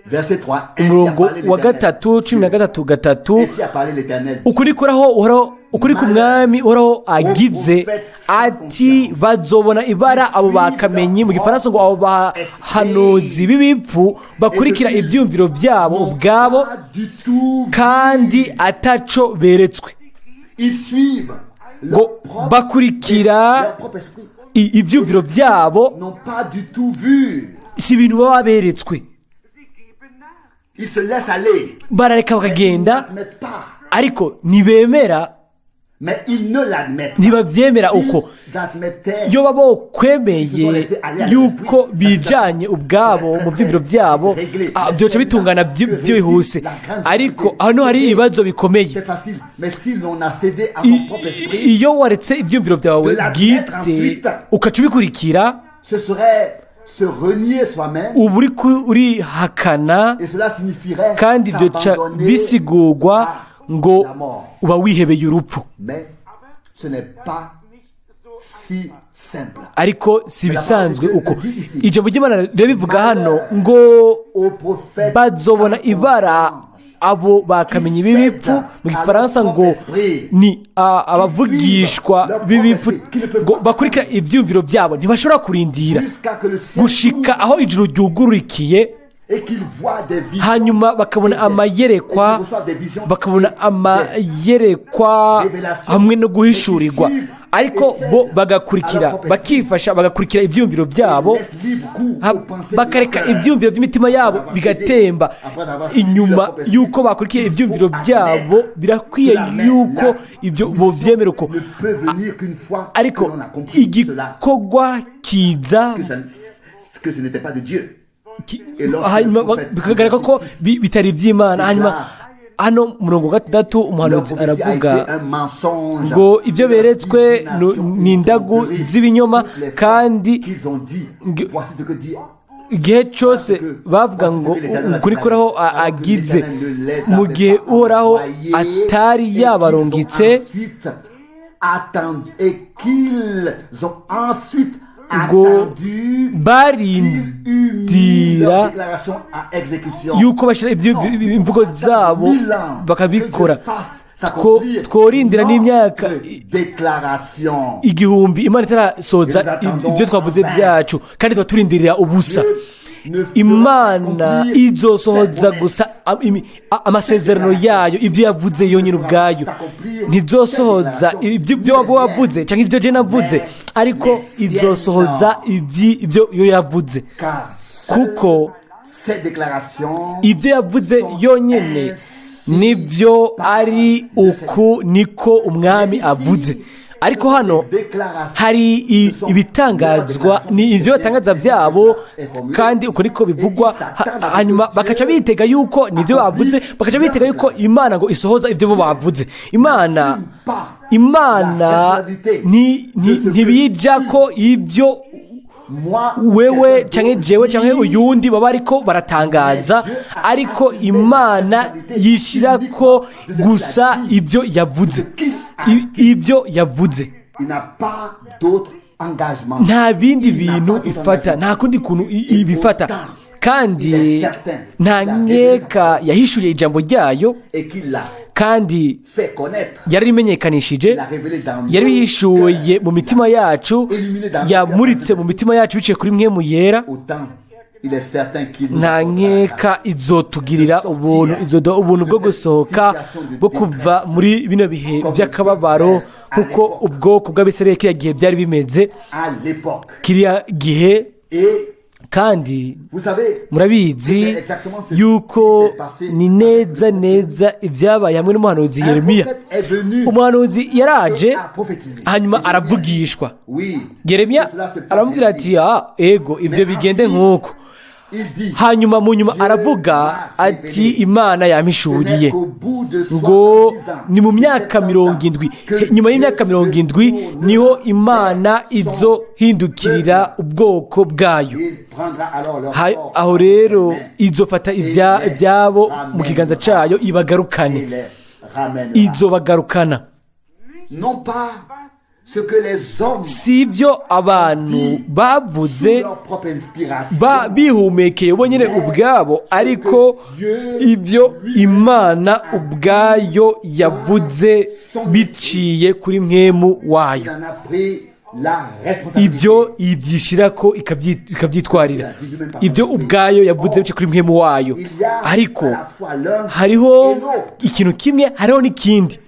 verset 3, ainsi a umurongo parlé wa l'Éternel. 3, 13:3: Ainsi a parlé l'Éternel. Ukuri kuraho Uhoraho, ukuri ku Mwami Uhoraho agize ati: bazobona ibara abo bakamenyi, mu gifaransa ngo abo bahanuzi b'ibipfu bakurikira ibyiyumviro byabo N'ont ubwabo pas du tout vu. kandi ataco beretswe. Ils suivent Ngo leur propre, bakurikira leur propre esprit. ibyiyumviro byabo, N'ont pas du tout vu. si ibintu baba beretswe. Ils se laissent aller. Barareka Ils bakagenda, n'admettent pas. ariko ntibemera. Mais ils ne l'admettent pas. Ntibabyemera uko. S'ils admettaient, Iyo baba bokwemeye yuko bijanye ubwabo mu byumviro byabo, byoca bitungana byihuse, ariko hano hari ibibazo bikomeye. C'est facile. Mais si l'on a cédé à son propre esprit, Iyo waretse ibyumviro byawe bwite ukaca ubikurikira, ce serait se renier soi-même. Uba uri urihakana, Et cela signifierait kandi byoca s'abandonner bisigurwa à ngo la mort. uba wihebeye urupfu. Mais ce n'est pas si simple. Ariko si ibisanzwe uko. Ijambo ry'Imana rero bivuga hano ngo Au prophète bazobona sans ibara conscience, abo bakamenyi b'ibipfu, mu gifaransa ngo ni abavugishwa b'ibipfu, ngo bakurikira ibyiyumviro byabo, ntibashobora kurindira jusqu'à que le ciel gushika s'ouvre aho ijuru ryugururikiye, et qu'ils voient des visions hanyuma bakabona et des- amayerekwa, et qu'ils reçoivent des visions bakabona et des amayerekwa hamwe no guhishurirwa, ariko bo bagakurikira, bakifasha, bagakurikira ibyiyumviro byabo, laissent libre cours aux pensées de bakareka leur cœur. ibyiyumviro by'imitima yabo bigatemba inyuma y'uko bakurikiye ibyiyumviro byabo. Birakwiye Cela met yuko la ibyo mission bobyemera uko. ne peut venir qu'une fois que Ariko l'on a compris cela, igikorwa kiza que ce n'était pas de Dieu. Hanyuma bikagaragara ko bitari iby'Imana. Hanyuma hano murongo wa 6, Leur umuhanuzi prophétie a aravuga été un mensonge. ngo ibyo Leur beretswe divination ni indagu tromperie. z'ibinyoma, Toutes les fois kandi qu'ils ont dit, voici ce que dit igihe cyose bavuga ngo ukuri kuraho agize, mu gihe Uhoraho atari yabarungitse. Ensuite attendu et qu'ils ont ensuite Ngo attendu barindira leur déclaration à exécution. Yuko bashyira imvugo zabo bakabikora. Tworindira n'imyaka déclaration. 1000 Imana itarasoza ibyo twavuze byacu, kandi tuba turindirira ubusa. Imana izosohoza gusa amasezerano yayo, ibyo yavuze yonyine ubwayo. Ntizosohoza ibyo waba wavuze cyangwa ibyo je navuze, ariko izosohoza ibyo yo yavuze, Car kuko ces déclarations ibyo yavuze yonyine nibyo ari uku niko umwami avuze. Ariko hano hari ibitangazwa, ni ibyo batangaza byabo, kandi uko niko bivugwa. Hanyuma bakaca bitega yuko nibyo bavuze, bakaca bitega yuko Imana ngo isohoza ibyo bo bavuze. Imana ntibija ko ibyo moi wewe canke jewe canke uyundi baba ariko baratangaza, ariko Imana yishira ko gusa ibyo yavuze. Ibyo yavuze. Il n'a pas d'autre engagement. Nta bindi bintu ifata, nta kundi kuntu ibifata. Kandi nta nkeka yahishuriye ijambo ryayo, Et qu'il l'a kandi fait connaître. yararimenyekanishije, Il l'a révélé dans nos yarihishuye cœurs. mu mitima yacu, yamuritse mu mitima yacu biciye kuri Mpwemu Yera. Autant il est certain qu'il nous Nta accordera la nkeka grâce izotugirira ubuntu, izoduha ubuntu bwo gusohoka, bwo kuva muri bino bihe by'akababaro, nk'uko ubwoko bw'Abisirayeli kiriya gihe byari bimeze, à l'époque. kiriya gihe. Et Kandi vous savez, murabizi yuko ni neza neza ibyabaye hamwe n'umuhanuzi un Yeremiya. prophète est venu Umuhanuzi yaraje, et a prophétisé. hanyuma aravugishwa. Oui. Yeremiya Que cela se passe aramubwira ainsi. ati: "Ah, ego, ibyo bigende nk'uko." Il dit, Hanyuma mu nyuma aravuga ati: "Imana yampishuriye ce n'est qu'au bout de ngo 70 ans, ni mu myaka 70 70, que nyuma y'imyaka Dieu 70 se tournera niho Imana vers son izohindukirira ubwoko bwayo." Il prendra alors leur corps Aho entre rero ses mains izofata ibyabo mu kiganza cyayo, ibagarukane. et les ramènera. Izobagarukana. Non pas ce que les hommes Si ibyo abantu bavuze sous leur propre inspiration, bihumekeye bonyine ubwabo, ariko ibyo Imana ubwayo yavuze biciye kuri Mpwemu il wayo. en a pris la responsabilité. Ibyo ibyishyira ko ikabyitwarira, ibyo ubwayo yavuze biciye kuri Mpwemu wayo. Il y a Ariko à la fois l'un hariho et l'autre. ikintu kimwe, hariho n'ikindi.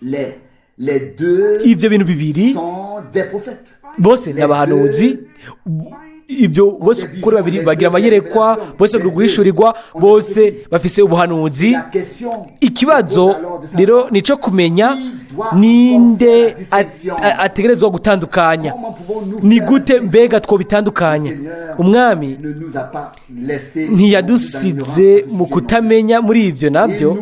Les deux Ibyo bintu bibiri, sont des prophètes. bose ni abahanuzi. Ibyo bose kuri babiri bagira amayerekwa, bose bagira guhishurirwa, bose bafise ubuhanuzi. La question Ikibazo se pose alors de savoir rero nico kumenya ninde ategerezwa gutandukanya. comment pouvons-nous Ni faire gute la mbega twobitandukanya? Umwami ne nous a pas laissé ntiyadusize mu kutamenya muri ibyo nabyo.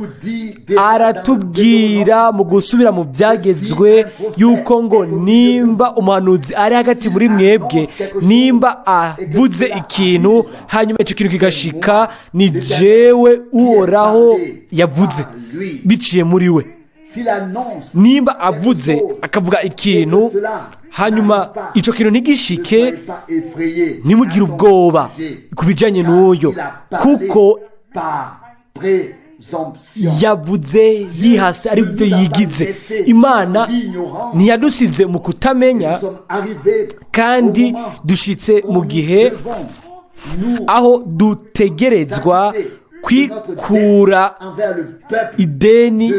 Aratubwira mu gusubira mu byagezwe yuko ngo nimba umuhanuzi ari hagati muri mwebwe, nimba avuze ikintu, hanyuma icyo kintu kigashika, ni jewe Uhoraho yavuze biciye muri we. Nimba avuze akavuga ikintu, hanyuma icyo kintu ntigishike, ntimugire ubwoba ku bijyanye n'uyo, kuko yavuze yihase, ari byo yigize. Imana ntiyadusize mu kutamenya, kandi dushitse mu gihe aho dutegerezwa kwikura ideni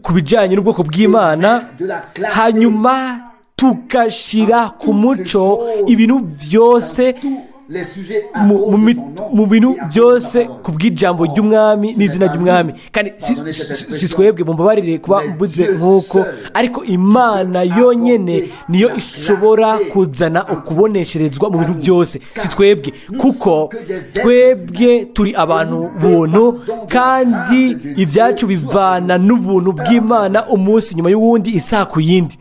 ku bijyanye n'ubwoko bw'Imana, hanyuma tugashyira ku muco ibintu byose, mu bintu byose ku bw'ijambo ry'umwami n'izina ry'umwami. Kandi si twebwe, mumbabarire kuba mvuze nk'uko, ariko Imana yonyine niyo ishobora kuzana ukubonesherezwa mu bintu byose, si twebwe, kuko twebwe turi abantu buntu, kandi ibyacu bivana n'ubuntu bw'Imana umunsi nyuma y'uwundi, isaha ku yindi.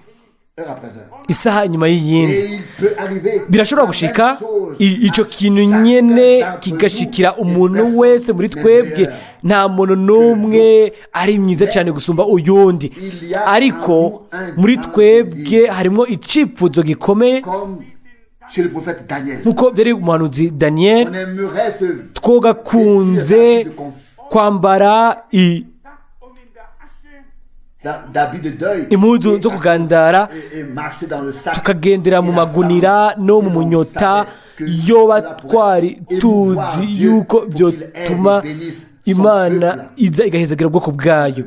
Isaha inyuma y'iyindi. Et il peut arriver Birashobora la gushika même chose ico à kintu chacun nyene d'entre kigashikira nous et umuntu personne wese muri n'est twebwe. meilleur. Nta muntu n'umwe ari mwiza cyane gusumba uyundi, Il y a ariko en nous un muri grand twebwe désir. harimo icipfuzo gikomeye, Comme chez le prophète Daniel. nk'uko byari umuhanuzi Daniel. On aimerait se Twogakunze kwambara d'habits de deuil impuzu zo kugandara, et marcher dans le sac tukagendera mu et la magunira cendre. no mu Si l'on munyota, savait que yoba cela pourrait twari émouvoir tuzi Dieu yuko pour qu'il byotuma aide et bénisse son Imana peuple. iza igahezagira ubwoko bwayo.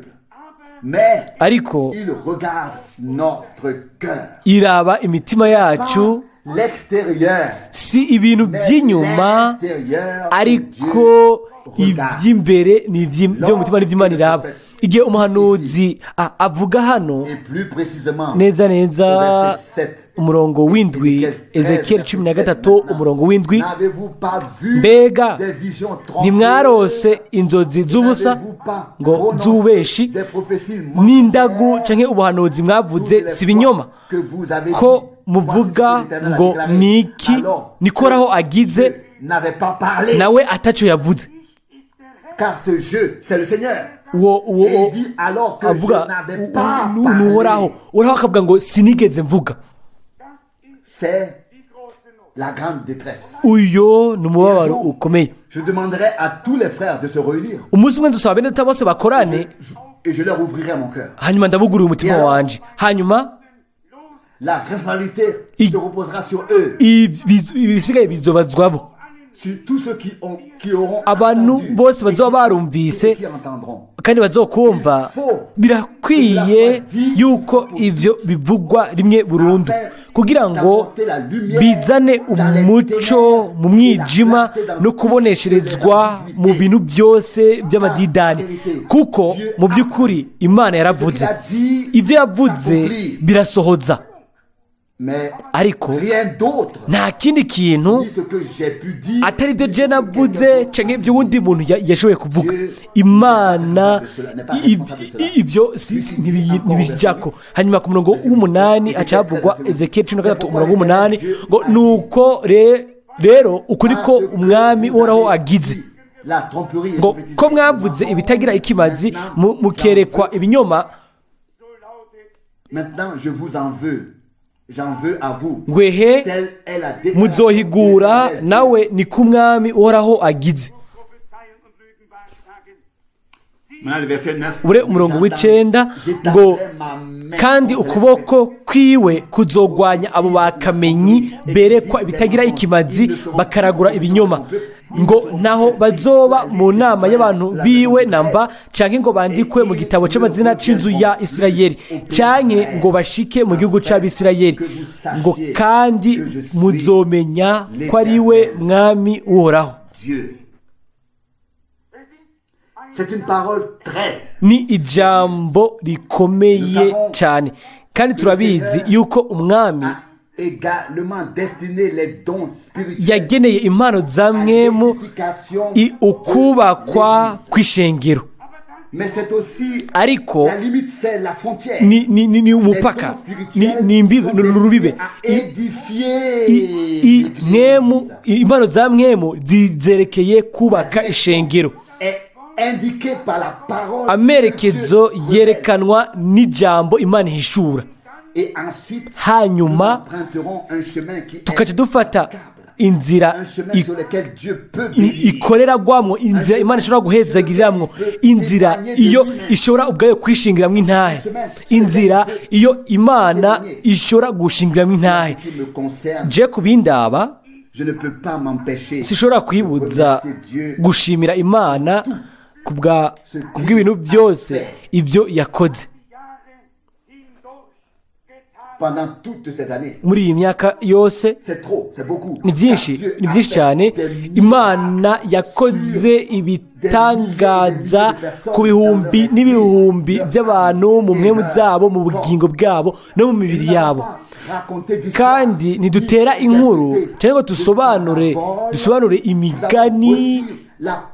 Mais Ariko il regarde notre cœur. iraba imitima yacu, Pas l'extérieur, si ibintu mais by'inyuma, l'intérieur que ariko Dieu regarde. iby'imbere ni byo mu mutima n'iby'Imana iraba. Igihe umuhanuzi avuga hano, Et plus précisément, neza neza au verset 7, umurongo w'indwi, Ezekiyeli 13 umurongo w'indwi: N'avez-vous pas vu Mbega des visions trompeuses? ntimwarose inzozi z'ubusa, N'avez-vous pas ngo prononcé z'ububeshi des prophéties n'indagu mensongères? canke ubuhanuzi mwavuze Toutes les si ibinyoma, fois que vous avez ko dit, muvuga voici ce que l'Éternel a ngo déclaré, niki alors nikoraho que agize, je n'avais pas parlé, nawe ataco yavuze. Car ce jeu, c'est le Seigneur. Uwo uwo Et il dit alors que je avuga n'avais pas ni Uhoraho. parlé. Uhoraho akavuga ngo sinigeze mvuga. C'est la grande détresse. Uyo ni umubabaro ukomeye. Je demanderai à tous les frères de se réunir Umunsi umwe nzosaba bene data bose bakorane, et je leur ouvrirai mon cœur. hanyuma ndabugurira umutima wanje, hanyuma La responsabilité se reposera sur eux, ibisigaye bizobazwabo, sur tous ceux qui auront abantu entendu bose et bazoba barumvise et qui entendront. kandi bazokumva. Birakwiye yuko ivyo bivugwa rimwe burundu, kugira ngo bizane umuco mu mwijima no kubonesherezwa mu bintu byose by'amadidani, kuko mu by'ukuri Imana yaravuze, ibyo yavuze birasohoza. Mais Ariko rien d'autre, nta kindi kintu ni ce que j'ai pu dire, atari ibyo je navuze canke ibyo wundi muntu yashoboye kuvuga. Imana ibyo ntibijako. Hanyuma ku murongo w'umunani haca havugwa, Ezekiyeli 13 umurongo w'umunani, ngo nuko rero uku niko Umwami Uhoraho agize, la tromperie et ngo prophétiser. ko mwavuze ibitagira ikimazi, mukerekwa ibinyoma, Maintenant, je vous en veux. J'en veux à vous. Ngwehe, Telle est la déclaration muzohigura de l'Éternel. nawe, niko Umwami Uhoraho agize. Maintenant, le verset 9. Ure umurongo w'icenda ngo kandi ukuboko kwiwe kuzogwanya abo bakamenyi berekwa ibitagira ikimazi bakaragura ibinyoma, ngo ntaho bazoba mu nama y'abantu biwe namba, canke ngo bandikwe mu gitabo c'amazina c'inzu ya Isirayeli, canke ngo bashike mu gihugu c'Abisirayeli, ngo kandi muzomenya ko ari we Mwami Uhoraho. Dieu. C'est une parole très Ni ijambo rikomeye cyane, kandi turabizi yuko Umwami a également destiné les dons spirituels yageneye impano za à mwemu l'édification ukubakwa de l'Église. kw'ishengero. Mais c'est aussi Ariko la limite, c'est la frontière. ni Les umupaka, dons spirituels ni imbibe, sont ni urubibe. destinés à édifier Mwemu, l'Église. impano za mwemu zizerekeye kubaka ishengero. Est indiqué par la parole Amerekezo que Dieu révèle. yerekanwa n'ijambo Imana ihishura. Et ensuite, Hanyuma nous emprunterons un chemin qui est tukaca dufata inzira un chemin sur lequel Dieu peut bénir. ikoreragwamwo, inzira Imana ishobora guhezagiriramwo, inzira iyo ishobora ubwayo kwishingiramwo intahe, inzira iyo Imana ishobora gushingiramwo intahe. Ce qui me concerne, Je kubindaba, je ne peux pas m'empêcher sinshobora kwibuza de remercier Dieu gushimira Imana kubw'ibintu byose ibyo yakoze pendant toutes ces années. muri iyi myaka yose. C'est trop, c'est beaucoup. Ni byinshi, Car Dieu ni a byinshi fait cyane. des miracles Imana yakoze ibitangaza ku bihumbi n'ibihumbi by'abantu mu mwemu zabo, mu bugingo bwabo no mu mibiri yabo. Kandi ntidutera inkuru cyangwa ngo dusobanure imigani.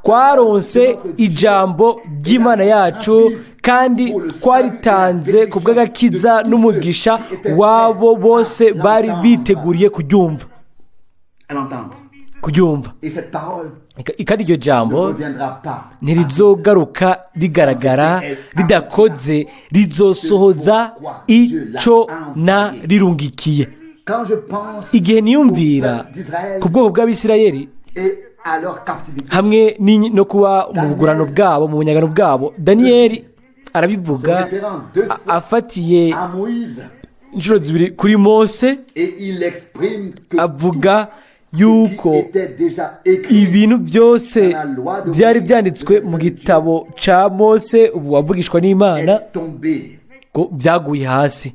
Twaronse ijambo ry'Imana yacu Kandi twaritanze ku bw'agakiza n'umugisha wabo bose bari biteguriye kuryumva. À l'entendre. Kuryumva. Et cette parole Kandi iryo ne jambo reviendra pas. ntirizogaruka rigaragara ridakoze, rizosohoza icyo narirungikiye. Quand je pense Igihe niyumvira au peuple d'Israël ku bwoko bw'Abisirayeli et à leur captivité, hamwe no kuba mu bugurano bwabo, mu bunyagano bwabo, Daniyeli arabivuga afatiye à Moïse, inshuro zibiri kuri Mose, et il exprime que avuga tout yuko qui était déjà écrit ibintu byose byari byanditswe mu gitabo cya Mose, ubu wavugishwa n'Imana, est tombé, ngo byaguye hasi,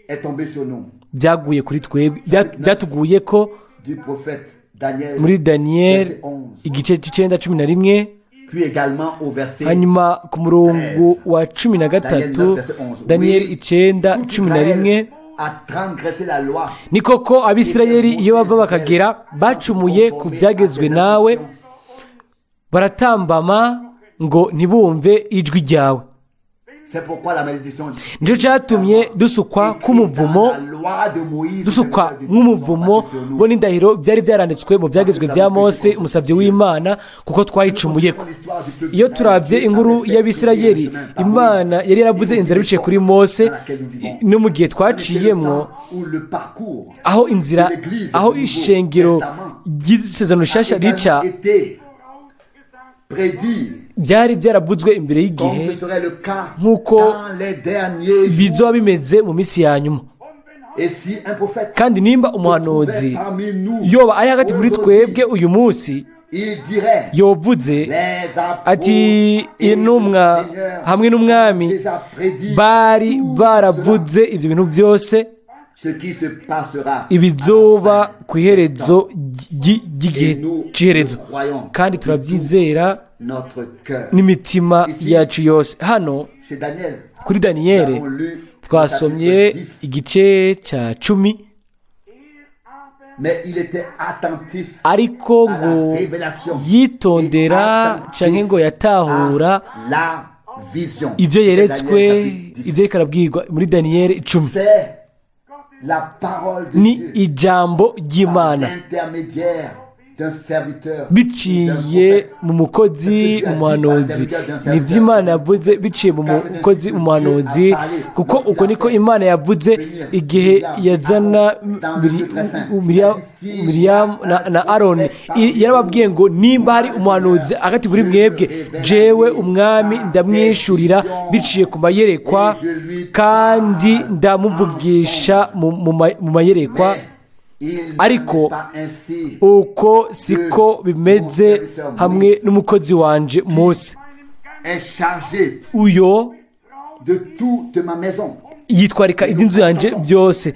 est tombé sur nous. Byaguye kuri twebwe, byatuguye ko. Du prophète Daniel, Muri Daniyeli verset 11, igice cy'icenda 11, puis également au verset hanyuma ku murongo wa 13, Daniyeli 9 Tout 11. Israël a transgressé la loi. Ni koko, Abisirayeli iyo bava bakagera bacumuye ku byagezwe nawe, baratambama ngo ntibumve ijwi ryawe. C'est pourquoi la malédiction Nicyo cyatumye dusukwa k'umuvumo, la loi de Moïse, dusukwa nk'umuvumo bo n'indahiro byari byaranditswe mu byagezwe bya Mose umusabyi w'Imana, kuko twayicumuye ko. Iyo turabye inkuru y'Abisirayeli, Imana yari yaravuze inzira biciye kuri Mose, no mu gihe twaciyemwo, où le parcours aho inzira, aho ishengero ry'Isezerano rishasha rica, été prédit byari byaravuzwe imbere comme y'igihe ce serait le cas nk'uko dans les derniers jours. bizoba bimeze mu minsi ya nyuma. Et si un prophète Kandi nimba umuhanuzi se trouvait parmi nous yoba ari hagati muri aujourd'hui, twebwe uyu munsi, il dirait yovuze les apôtres ati et intumwa le Seigneur hamwe n'Umwami ont déjà prédit bari tout baravuze ibyo bintu byose, cela, ce qui se passera ibizoba ku iherezo ry'igihe cy'iherezo. Kandi turabyizera notre cœur. n'imitima yacu yose. Hano Chez Daniel, kuri Daniyeli nous avons lu le twasomye chapitre 10, igice cya 10, mais il était attentif ariko à ngo la révélation yitondera et attentif canke ngo yatahura à la vision. ibyo yeretswe, Daniel chapitre 10. ibyo ariko arabwirwa muri Daniyeli 10. C'est la parole de Ni Dieu ijambo ry'Imana l'intermédiaire d'un serviteur, biciye d'un prophète. mu mukozi, mu muhanuzi. Ni iby'Imana yavuze biciye mu mukozi, mu muhanuzi, kuko uko niko Imana yavuze igihe yazana Miriyamu na Aroni. Yarababwiye ngo nimba hari umuhanuzi hagati muri mwebwe, jewe Umwami ndamwishurira biciye ku mayerekwa, kandi ndamuvugisha mu mayerekwa. Mais il n'en Ariko est pas ainsi uko siko bimeze hamwe n'umukozi wanje Mose, est chargé uyo de toute ma maison. yitwarika iby'inzu yanjye byose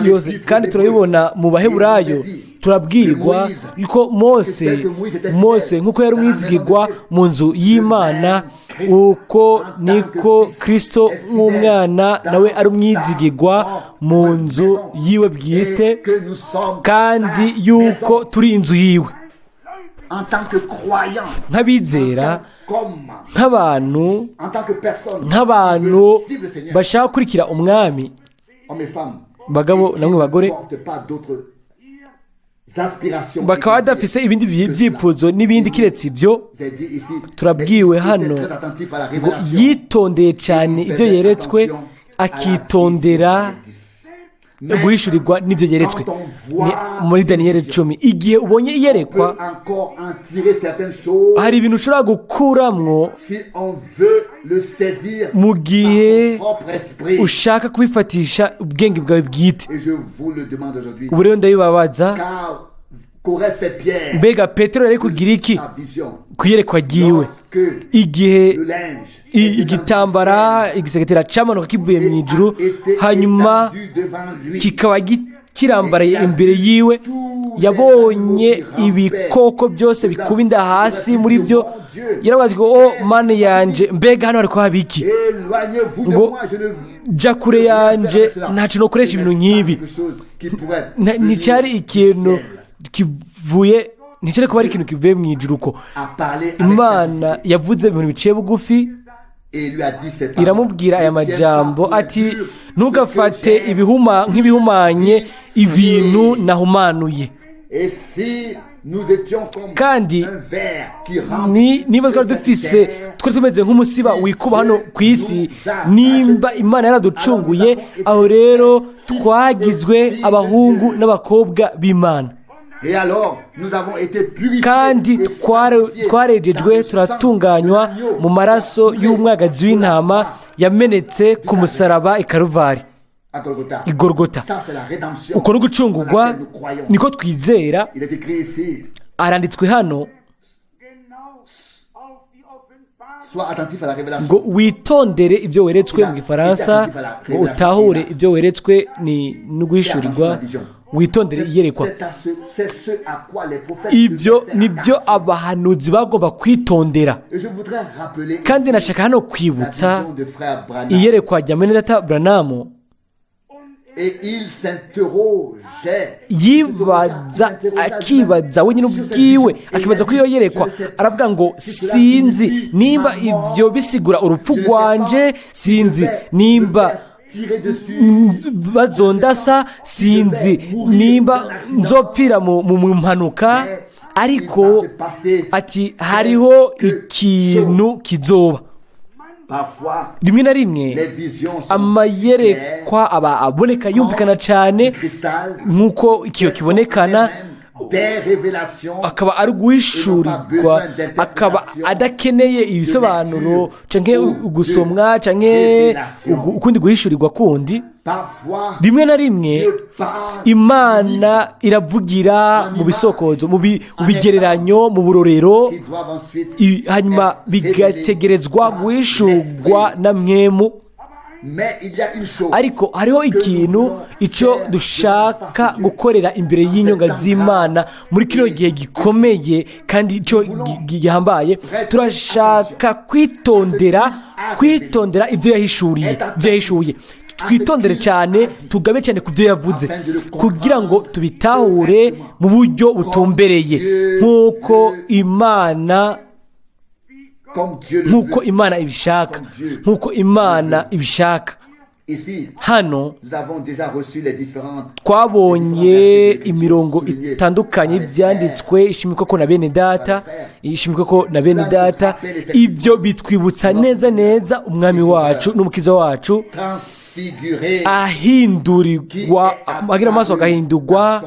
yose. Kandi turabibona mu Baheburayo, turabwirwa yuko Mose nk'uko yari umwizigirwa mu nzu y'Imana, uko niko Kirisito nk'umwana nawe ari umwizigirwa mu nzu yiwe bwite, Et que nous sommes kandi sa yuko maison turi inzu yiwe. En tant que croyants, Nk'abizera, comme nk'abantu, en tant que personne nk'abantu qui veut suivre le Seigneur, bashaka gukurikira Umwami, hommes et femmes, bagabo et qui namwe ne bagore, portent pas d'autres aspirations bakaba et désirs badafise ibindi byifuzo n'ibindi kiretse ibyo. C'est dit ici. Turabwiwe Mais il était hano très attentif à la ngo révélation. yitondeye cyane ibyo yeretswe, akitondera guhishurirwa n'ibyo yeretswe. Ni muri Daniyeli 10. Igihe ubonye iyerekwa, peut encore en tirer certaines choses hari ibintu ushobora gukuramwo si on veut le saisir mu gihe par son propre esprit. ushaka kubifatisha ubwenge bwawe bwite. Et je vous le demande aujourd'hui. Ubu rero ndabibabaza. Car qu'aurait fait Pierre Mbega Petero yari kugira iki sa vision ku iyerekwa ryiwe lorsque igihe le linge est descendu igitambara, igisegetera cyamanuka kivuye mu du ijuru, ciel et a été hanyuma étendu devant lui? Kikaba kirambaraye imbere yiwe, yabonye ibikoko byose bikuba inda hasi muri byo, yaravuga ati ngo: "O Mana yanje, mbega hano hariko haba iki?" Éloignez-vous de Ngo moi, je ne jya kure yanje, ntacyo nokoresha ibintu nk'ibi. Nticyari ikintu kivuye, nticyari kuba ari ikintu kivuye mu ijuru ko a parlé avec Imana simplicité. yavuze ibintu biciye bugufi. Et lui a dit ces paroles. Iramubwira aya Ne tiens pas majambo pour ati impur ntugafate ce que j'ai ibihuma nk'ibihumanye ibintu nahumanuye. Et si nous étions comme Kandi un ver qui rampe ni niba sur twari cette dufise terre, twari tumeze nk'umusiba wikuba hano ku isi, nimba Imana yaraducunguye, aho rero twagizwe abahungu n'abakobwa b'Imana. Et alors, nous avons été purifiés Kandi et sanctifiés twarejejwe par le sang turatunganywa de l'agneau mu maraso y'umwagazi w'intama yamenetse ku musaraba i Karuvari, à Golgotha. i Gorgota. Ça, c'est la rédemption Uko no dans gucungurwa laquelle nous croyons. niko twizera. Il est écrit ici, Aranditswe hano Genau auf die Offenbarung sois attentif à la révélation. ngo witondere ibyo weretswe mu gifaransa, ngo utahure ibyo weretswe ni no guhishurirwa, witondere iyerekwa. C'est ce à quoi les prophètes Ibyo devaient faire nibyo attention. abahanuzi bagomba kwitondera. Et je voudrais rappeler Kandi ici nashaka hano la kwibutsa vision de frère Branham. iyerekwa rya mwene data Buranamu. Et il s'interrogeait. Yibaza, akibaza wenyine ubwiwe, akibaza kuri iyo yerekwa, aravuga ngo sinzi nimba ibyo bisigura urupfu rwanje, sinzi nimba bazondasa, sinzi nimba nzopfira mu mpanuka, ariko ati hariho ikintu kizoba. Parfois, Rimwe na rimwe les visions sont amayerekwa aba aboneka yumvikana cyane cristal nk'uko ikiyo kibonekana, des révélations akaba ari guhishurirwa, akaba adakeneye ibisobanuro canke gusomwa canke ukundi guhishurirwa kundi. Parfois, Rimwe na rimwe Dieu parle Imana iravugira mu bisokozo, mu bigereranyo, mu burorero, qui doivent ensuite hanyuma être révélées bigategerezwa par guhishurwa l'Esprit. na mwemu. Mais il y a une chose Ariko hariho ikintu icyo dushaka gukorera imbere y'inyonga z'Imana muri kino gihe gikomeye kandi icyo gihambaye. Turashaka kwitondera ibyo yahishuriye, ibyo yahishuye. Twitondere cyane, tugabe cyane ku byo yavuze kugira ngo tubitahure mu buryo butumbereye nk'uko Imana comme Dieu le nk'uko veut. Imana ibishaka, nk'uko Imana ibishaka. Ici, Hano nous avons déjà reçu les différentes twabonye imirongo itandukanye byanditswe ishimikwa ko na bene data, ishimikwa ko na bene data. Ibyo bitwibutsa neza neza umwami wacu n'umukiza wacu transfigurées ahindurirwa, agira amaso agahindurwa,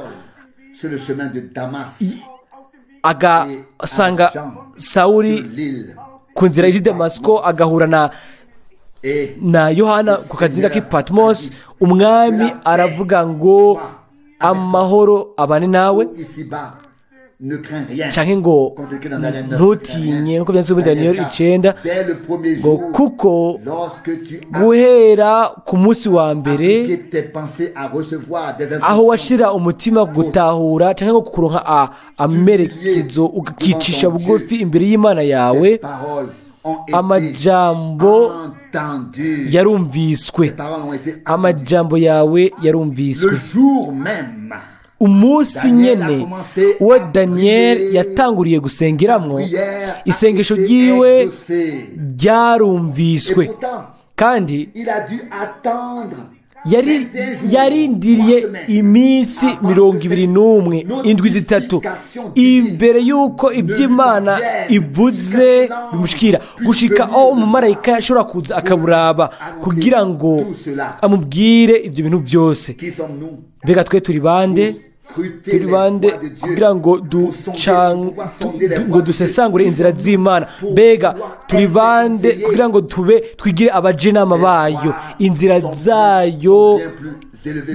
sur le chemin de Damas agasanga Sawuli sur l'île ku nzira y'i Damasiko, agahura na et na Yohana ku kazinga k'i Patmos. Umwami aravuga ngo amahoro abane nawe, ici-bas ne crains rien. Canke ngo Comme c'est écrit dans Daniel 9, ntutinye, nkuko byanditswe muri Daniel Daniyeli 9, dès le premier ngo jour, kuko lorsque tu as guhera ku munsi wa mbere appliqué tes pensées à recevoir des aho instructions washira umutima gutahura canke ngo kuronka amerekezo, ukicisha bugufi imbere y'Imana yawe, tes paroles ont été amajambo entendues. yarumviswe. Tes paroles ont été entendues. Amajambo yawe yarumviswe. Le jour même, Umunsi nyene uwo Daniyeli yatanguriye gusengeramwo, prière a isengesho été ryiwe exaucée. ryarumviswe. Et pourtant, Kandi il a dû attendre yari 21 jours, yarindiriye 3 semaines, iminsi avant mirongo que ibiri cette n'umwe, indwi 3, imbere y'uko iby'Imana ivuze bimushikira, gushika aho umumarayika yashobora kuza akaburaba kugira ngo amubwire ibyo bintu byose. Qui sommes-nous Mbega twe turi bande, scruter turi les bande voies de Dieu, kugira ngo pour sonder, pour pouvoir sonder les ngo voies de dusesangure Dieu? inzira z'Imana? Mbega turi bande kugira ngo tube twigire abajenama bayo? Inzira zayo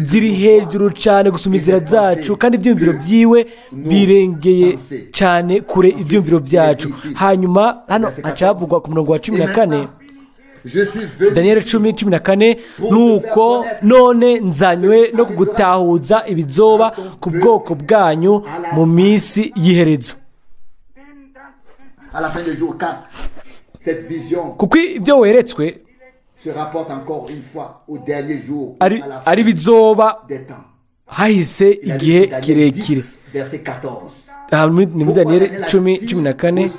ziri hejuru cyane gusumba inzira zacu, kandi ibyiyumviro byiwe birengeye cyane kure ibyiyumviro byacu. Hanyuma hano hacavugwa ku murongo wa 14, Je suis venu Daniyeli 10:14: nuko none nzanywe no kugutahuza ibizoba ku bwoko bwanyu mu minsi y'iherezo. Denn das ist à la fin des jours, car cette vision Kuko ibyo weretswe se rapporte encore une fois au dernier jour, ari à la fin ari bizoba des temps. hahise Il a igihe lu Daniel kirekire. 10, verset 14. Aha ni muri Daniyeli 10 14.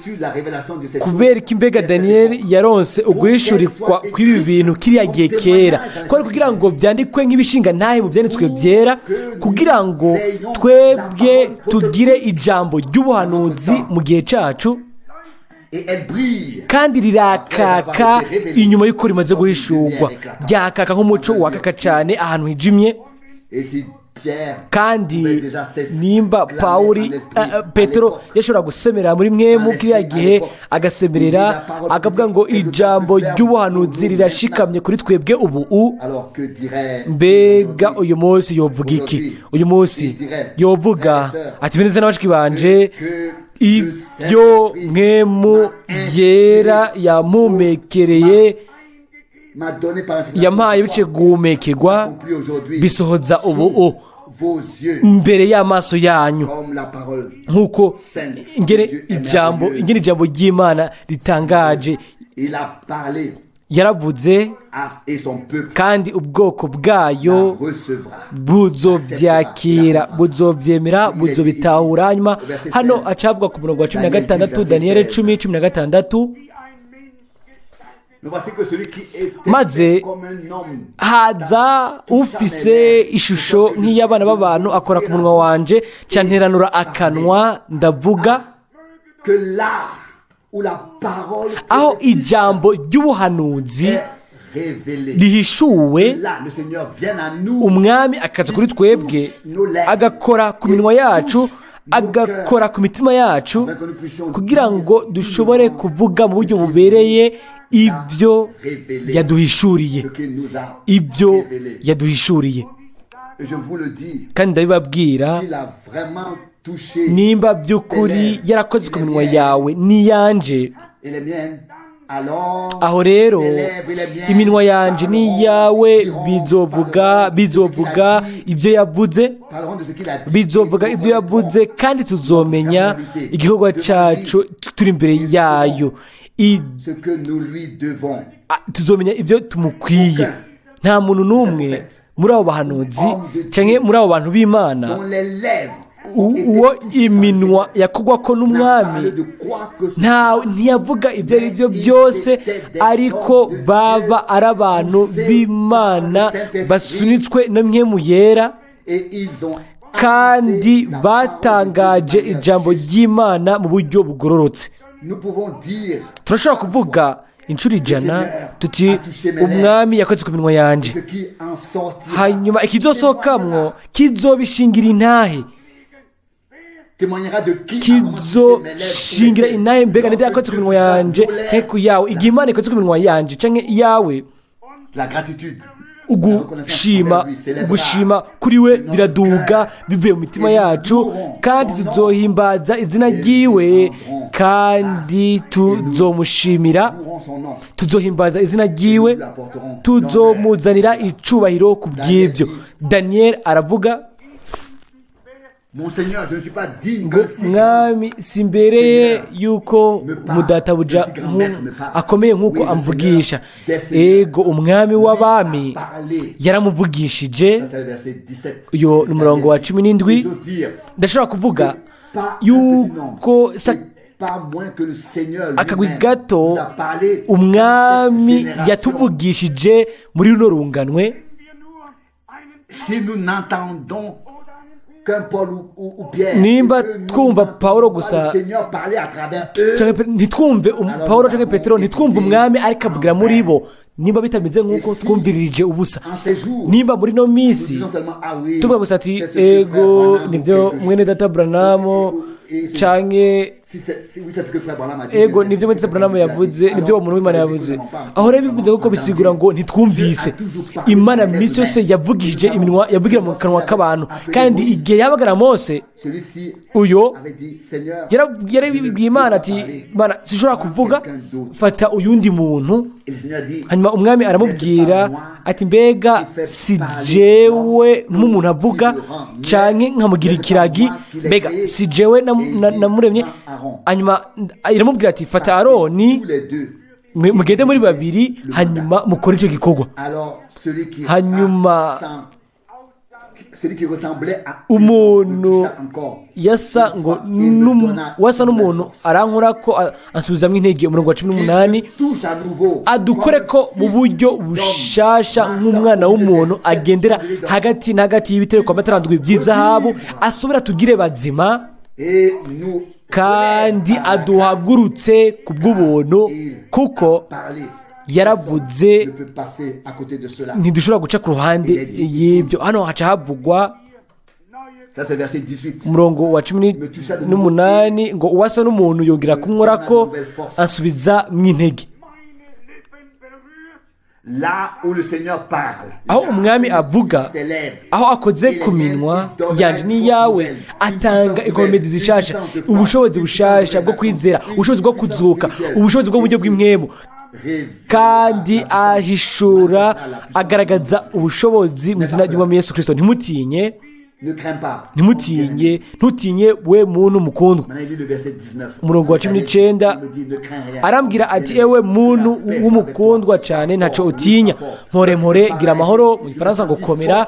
Kubera ko imbega Daniyeli yaronse uguhishurirwa kw'ibi bintu kiriya gihe kera, kwari kugira ngo byandikwe nk'ibishinga ntahe mu byanditswe byera, kugira ngo twebwe tugire ijambo ry'ubuhanuzi mu gihe cyacu, kandi rirakaka inyuma y'uko rimaze guhishurwa, ryakaka nk'umuco wakaka cyane ahantu hijimye. Kandi nimba Pawuri Petero yashobora gusemerera muri mwemu kiriya gihe, agasemerera akavuga ngo ijambo ry'ubuhanuzi rirashikamye kuri twebwe ubu, mbega uyu munsi yovuga iki? Uyu munsi yovuga ati bene na bashiki banje, ibyo mwemu yera yamumekereye, yampaye bice guhumekerwa, bisohoza ubu imbere y'amaso yanyu, nk'uko ingene ijambo ry'Imana ritangaje. Yaravuze kandi ubwoko bwayo buzovyakira, buzovyemera, buzobitahura. Hanyuma hano acabwa ku murongo wa 16, Daniyeli 10 16. Maze haza ufise ishusho nk'iy'abana b'abantu akora ku munwa wanje, canteranura akanwa ndavuga. Aho ijambo ry'ubuhanuzi rihishuwe, umwami akaza kuri twebwe, agakora ku minwa yacu, agakora ku mitima yacu, kugira ngo dushobore kuvuga mu buryo bubereye ibyo yaduhishuriye, ibyo yaduhishuriye. Kandi ndabibabwira, nimba by'ukuri yarakoze ku minwa yawe n'iyanje, aho rero iminwa yanje n'iyawe bizovuga ibyo yavuze, bizovuga ibyo yavuze, kandi tuzomenya igikorwa cyacu turi imbere yayo, tuzomenya ibyo tumukwiye. Nta muntu n'umwe muri abo bahanuzi cyangwa muri abo bantu b'Imana uwo iminwa yakugwa ko n'umwami ntiyavuga ibyo ari byo byose, ariko baba ari abantu b'Imana basunitswe na mwemu yera, kandi batangaje ijambo ry'Imana mu buryo bugororotse. Turashobora kuvuga inshuro 100 tuti umwami yakoze ku minwa yanje, hanyuma ikizosohokamwo kizobishingira intahe, kizoshingira intahe. Mbega ninde yakoze ku minwa yanje canke ku yawe? Igihe Imana ikoze ku minwa yanje canke iyawe, ugushima kuri we biraduga bivuye mu mitima yacu, kandi tuzohimbaza izina ryiwe, kandi tuzomushimira, tuzohimbaza izina ryiwe, tuzomuzanira icubahiro ku bw'ibyo. Daniel aravuga ngo mwami, simbereye yuko mudatabuja akomeye nk'uko amvugisha. Ego, umwami w'abami yaramuvugishije. Uyo ni umurongo wa 17. Ndashobora kuvuga yuko akagwi gato umwami yatuvugishije muri runo runganwe. Nimba twumva Paulo gusa, ntitwumve Paulo cyangwa Petero, ntitwumve umwami ariko avugira muri bo, nimba bitameze nk'uko twumviririje ubusa. Nimba muri no minsi tuvuga gusa ati ego nibyo mwene data Branham canke ego nibyo mwene data Branham yavuze, nibyo uwo muntu w'Imana yavuze, aho rero bivuze ko bisigura ngo ntitwumvise. Imana minsi yose yavugije iminwa, yavugira mu kanwa k'abantu, kandi igihe yabagara Mose, uyo yarabibwiye Imana ati Imana sinshobora kuvuga, fata uyundi muntu. Hanyuma umwami aramubwira ati mbega si jewe nk'umuntu avuga canke nkamugira ikiragi, mbega si jewe namuremye? Hanyuma iramubwira ati fata Aroni mugende muri babiri, hanyuma mukore icyo gikorwa. Hanyuma Celui qui ressemblait à Umuntu me toucha encore. Yasa Une ngo fois, et me donna wasa une n'umuntu force. arankora ko ansubizamo intege. Umurongo wa 18: Qu'il touche à nouveau adukore comme ko mu fils buryo d'homme, bushasha marchant nk'umwana au milieu w'umuntu des sept agendera chandeliers d'or. hagati na hagati y'ibitereko amatara by'izahabu, asubira tugire bazima Et nous kandi relève par la grâce. aduhagurutse ku bw'ubuntu, Il kuko a parlé. yaravuze. Ne peut passer à côté de cela. Ntidushobora guca ku ruhande y'ibyo. Hano haca havugwa Ça, c'est le verset 18. umurongo wa 18 ngo uwasa n'umuntu yongera kunkora ko ansubiza mu intege. Meine Lippen berührt, Là où le Seigneur parle, Aho umwami avuga, t'élève. aho akoze ku minwa yanje n'iyawe, atanga inkomezi zishasha, ubushobozi bushasha bwo kwizera, ubushobozi bwo kuzuka, ubushobozi bw'uburyo bw'impwemu, kandi ahishura, agaragaza ubushobozi mu izina ry'umwami Yesu Kirisito. Ntimutinye. Ne crains pas. Ntimutinye, ntutinye we muntu mukundwa. Maintenant, il lit le verset 19. Umurongo wa 19 Il me dit, ne crains rien. arambwira ati: "Ewe muntu w'umukundwa cyane, ntacyo utinya, mpore mpore, gira amahoro." Mu Gifaransa ngo komera.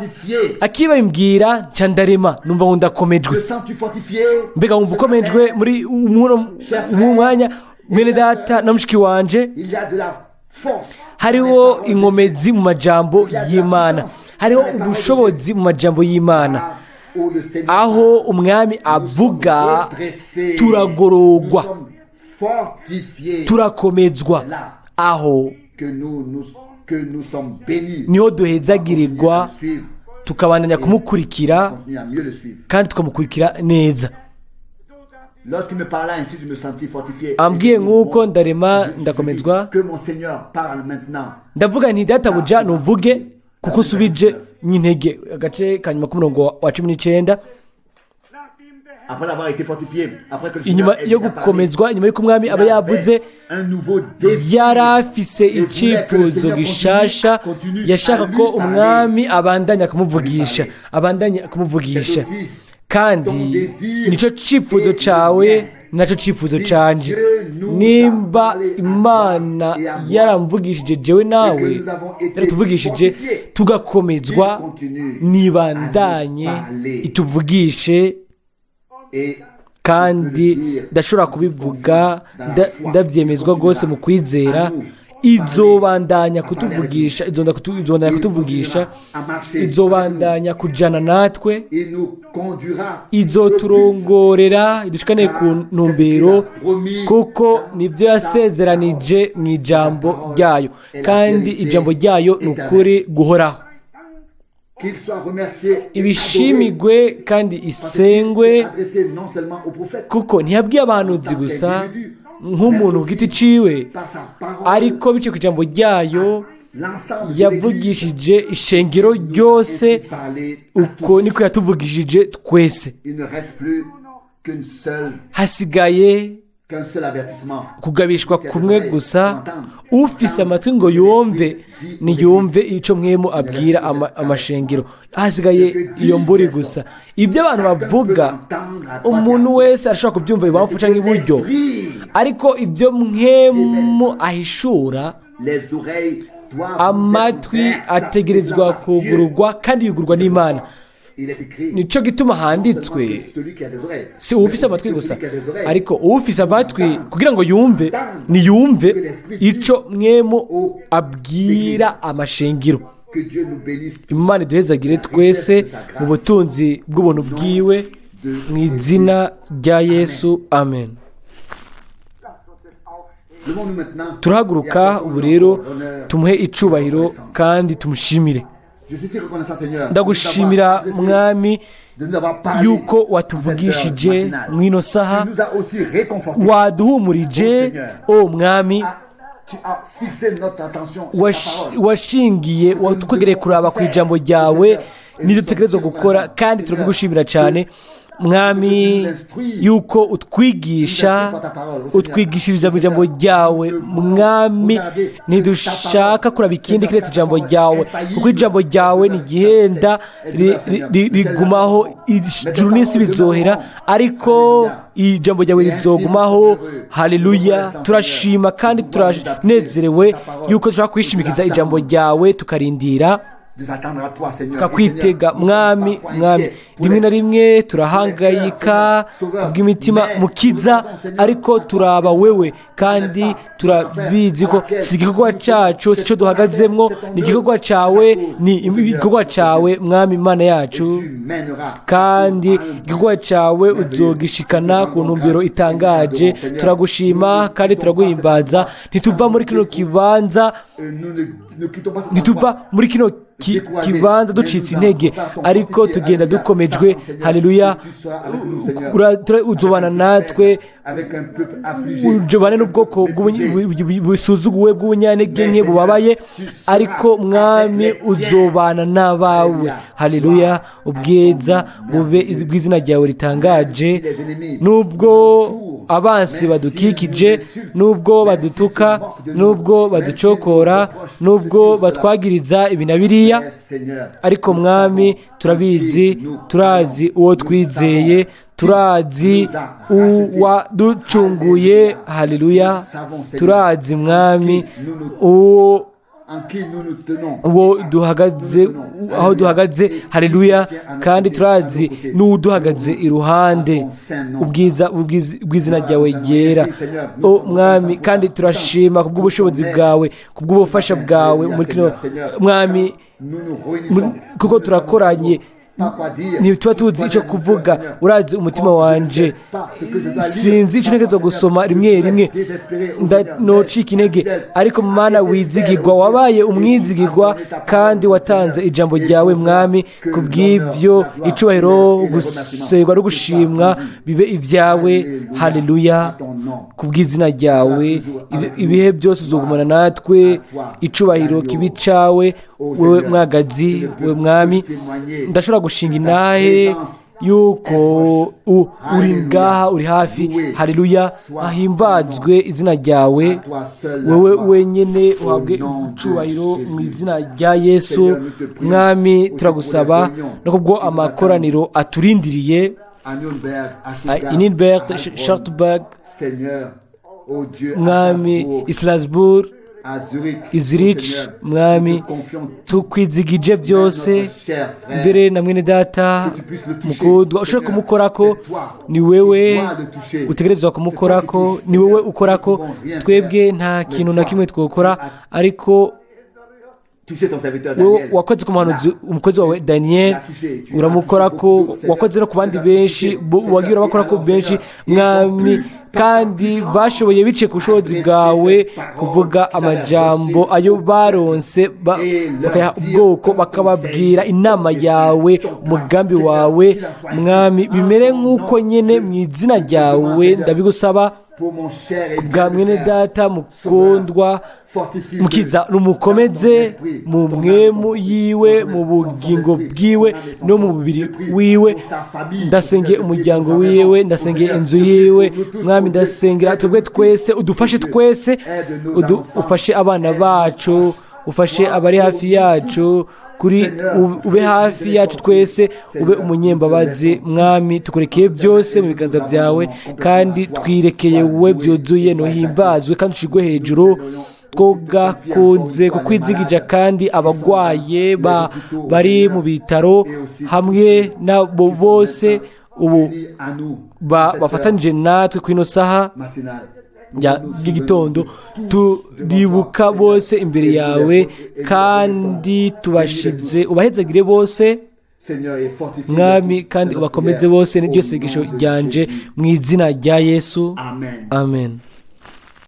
Akibabimbwira nca ndarema, numva ngo ndakomejwe. Te sens-tu fortifié? Mbega wumva ukomejwe muri mu mwanya, mwene data na mushiki wanje? Il y a de la force. Hariho inkomezi mu majambo y'Imana, hariho ubushobozi mu majambo y'Imana. Là où le Seigneur Aho umwami nous sommes avuga, redressés. turagororwa, Nous sommes fortifiés. turakomezwa. Aho Que nous sommes bénis. niho duhezagirirwa, Le suivre. tukabandanya kumukurikira Continue à mieux le suivre. kandi tukamukurikira neza. Lorsqu'il me parla ainsi, je me sentis fortifié. Ambwiye Et je dis, nk'uko bon, ndarema, je ndakomezwa. dis, que mon Seigneur parle maintenant. Ndavuga nti: "Databuja, nuvuge kuko usubije n'intege." Agace ka nyuma k'umurongo wa 19. Nachdem der Herr Après avoir été fortifié, après que le Inyuma Seigneur ait yo déjà parlé, gukomezwa, inyuma y'uko umwami il aba yavuze, avait un nouveau désir. yari afise icyifuzo gishasha. Yashaka ko umwami abandanya kumuvugisha, abandanya kumuvugisha. Kandi nicyo cyifuzo cyawe, nacyo cyifuzo cyanjye. Nimba Imana yaramvugishije jewe nawe, yaratuvugishije tugakomezwa, nibandanye ituvugishe. Et Kandi ndashobora kubivuga, ndabyemezwa rwose mu kwizera, izobandanya kutuvugisha, izobandanya kutuvugisha, izobandanya kujana natwe, il nous conduira izoturongorera idushikane ku ntumbero, kuko nibyo yasezeranije mu ijambo ryayo, kandi ijambo ryayo ni ukuri guhoraho. Qu'il soit remercié et adoré. Ibishimigwe kandi isengwe, Parce qu'il s'est adressé non seulement au prophète, kuko ntiyabwiye abahanuzi gusa nk'umuntu ku giti ciwe, par sa parole, ariko biciye ku ijambo ryayo l'ensemble de l'Église yavugishije ishengero nous a ryose. ainsi parlé à Uko tous. niko yatuvugishije twese. Il ne reste plus qu'une seule, Hasigaye qu'un seul avertissement. kugabishwa kumwe gusa: ufise amatwi ngo yumve, niyumve icyo mpwemu abwira amashengero. Hasigaye iyo mburi gusa. Ibyo abantu bavuga, umuntu wese arashobora kubyumva ibubamfu cyangwa iburyo, ariko ibyo mpwemu ahishura, Les oreilles doivent amatwi être ouvertes. ategerezwa Et cela par Dieu. kugururwa, kandi yugurwa n'Imana. Il est écrit, Nicyo gituma handitswe, non seulement que celui qui a des oreilles, si uwufise mais amatwi aussi que gusa, celui qui a des oreilles ariko uwufise amatwi kugira ngo yumve, niyumve ico mwemu abwira amashengero. Que Dieu nous bénisse tous. Imana iduhezagire twese mu butunzi bw'ubuntu bwiwe, mu izina rya Yesu, amen. Lasst uns jetzt aufstehen. Levons-nous maintenant. Turahaguruka ubu rero, tumuhe icubahiro kandi tumushimire. Je suis si reconnaissant, Seigneur, Ndagushimira, de nous avoir adressé, Mwami, de nous avoir parlé yuko en cette heure watuvugishije matinale. mw'ino saha. Tu nous as aussi réconfortés. Waduhumurije, o Mwami. Tu as fixé notre attention sur ta parole. Washingiye watwegereye kuraba ku ijambo ryawe n'ibyo dutegerezwa gukora, kandi turabigushimira cyane, Mwami, yuko utwigisha, utwigishiriza mu ijambo ryawe. Mwami, ntidushaka kuraba ikindi keretse ijambo ryawe, kuko ijambo ryawe ntigihenda, rigumaho. Ijuru n'isi bizohera, ariko ijambo ryawe rizogumaho. Haleluya! Turashima kandi turanezerewe yuko dushobora kwishimikiza ijambo ryawe tukarindira. Tukakwitega, Mwami, Mwami. Rimwe na rimwe turahangayika kubw'imitima, Mukiza, ariko turaba wewe kandi turabizi ko si igikorwa cyacu, si cyo duhagazemwo, ni igikorwa cyawe, ni igikorwa cyawe, Mwami Imana yacu, kandi igikorwa cyawe uzogishikana ku ntumbero itangaje. Turagushima kandi turaguhimbaza. Ntituva muri kino kibanza, ntituva muri kino kibanza ducitse intege, ariko tugenda dukomejwe. Haleluya! Uzobana natwe, uzobane n'ubwoko busuzuguwe, bw'ubunyantege nke, bubabaye, ariko Mwami, uzobana n'abawe. Haleluya! Ubwiza bube bw'izina ryawe ritangaje. Nubwo abansi badukikije, nubwo badutuka, nubwo baducokora, nubwo batwagiriza ibi na biriya, ariko Mwami, turabizi, turazi uwo twizeye, turazi uwaducunguye. Haleluya! Turazi, Mwami, uwo duhagaze, aho duhagaze. Haleluya! Kandi turazi n'uduhagaze iruhande. Ubwiza bw'izina ryawe ryera, o Mwami, kandi turashima kubw'ubushobozi bwawe, kubw'ubufasha bwawe muri kino, Mwami, kuko turakoranye, ntituba tuzi icyo kuvuga. Urazi umutima wanje, sinzi icyo ntekereza gusoma, rimwe rimwe nocika intege, ariko Mana wizigirwa, wabaye umwizigirwa kandi watanze ijambo ryawe, Mwami. Ku bw'ibyo, icubahiro, guserwa no gushimwa bibe ibyawe. Haleluya! Ku bw'izina ryawe, ibihe byose uzogumana natwe. Icubahiro kibi cawe, wewe mwagazi, we Mwami. Ndashobora gushinga intahe yuko uri ngaha, uri hafi. Haleluya! Ahimbazwe izina ryawe, wewe wenyine uhabwe icubahiro, mu izina rya Yesu. Mwami, turagusaba no kubwo amakoraniro aturindiriye i Nürnberg, Scharfenberg, Mwami, i Strasbourg, i Zurich. Mwami, tukwizigije byose, mbere na mwene data mukundwa, ushobora kumukorako. Ni wewe utegerezwa kumukorako, ni wowe ukorako. Twebwe nta kintu na kimwe twokora, ariko wowe wakoze ku muhanuzi, umukozi wawe Daniel, uramukorako, wakoze no ku bandi benshi, wagiye urabakorako benshi, Mwami, kandi bashoboye biciye ku bushobozi bwawe kuvuga amajambo ayo baronse, bakayaha ubwoko, bakababwira inama yawe, umugambi wawe. Mwami, bimere nk'uko nyine, mu izina ryawe ndabigusaba bwa mwene data mukundwa. Mukiza, rumukomeze mu mwemu yiwe, mu bugingo bwiwe no mu mubiri wiwe. Ndasengeye umuryango wiwe, ndasengeye inzu yiwe, Mwami. Ndasengera twebwe twese, udufashe twese, ufashe abana bacu, ufashe abari hafi yacu, kuri ube hafi yacu twese, ube umunyembabazi. Mwami, tukurekeye byose mu biganza byawe kandi twirekeye wowe byuzuye. Ntuhimbazwe kandi ushirwe hejuru. Twogakunze kukwizigija kandi abagwaye bari mu bitaro hamwe nabo bose ubu bafatanije natwe kwino saha y'igitondo. Turibuka bose imbere yawe kandi tubashize, ubahezagire bose, Mwami, kandi ubakomeze bose. N'iryo sengesho ryanje mu izina rya Yesu, amen.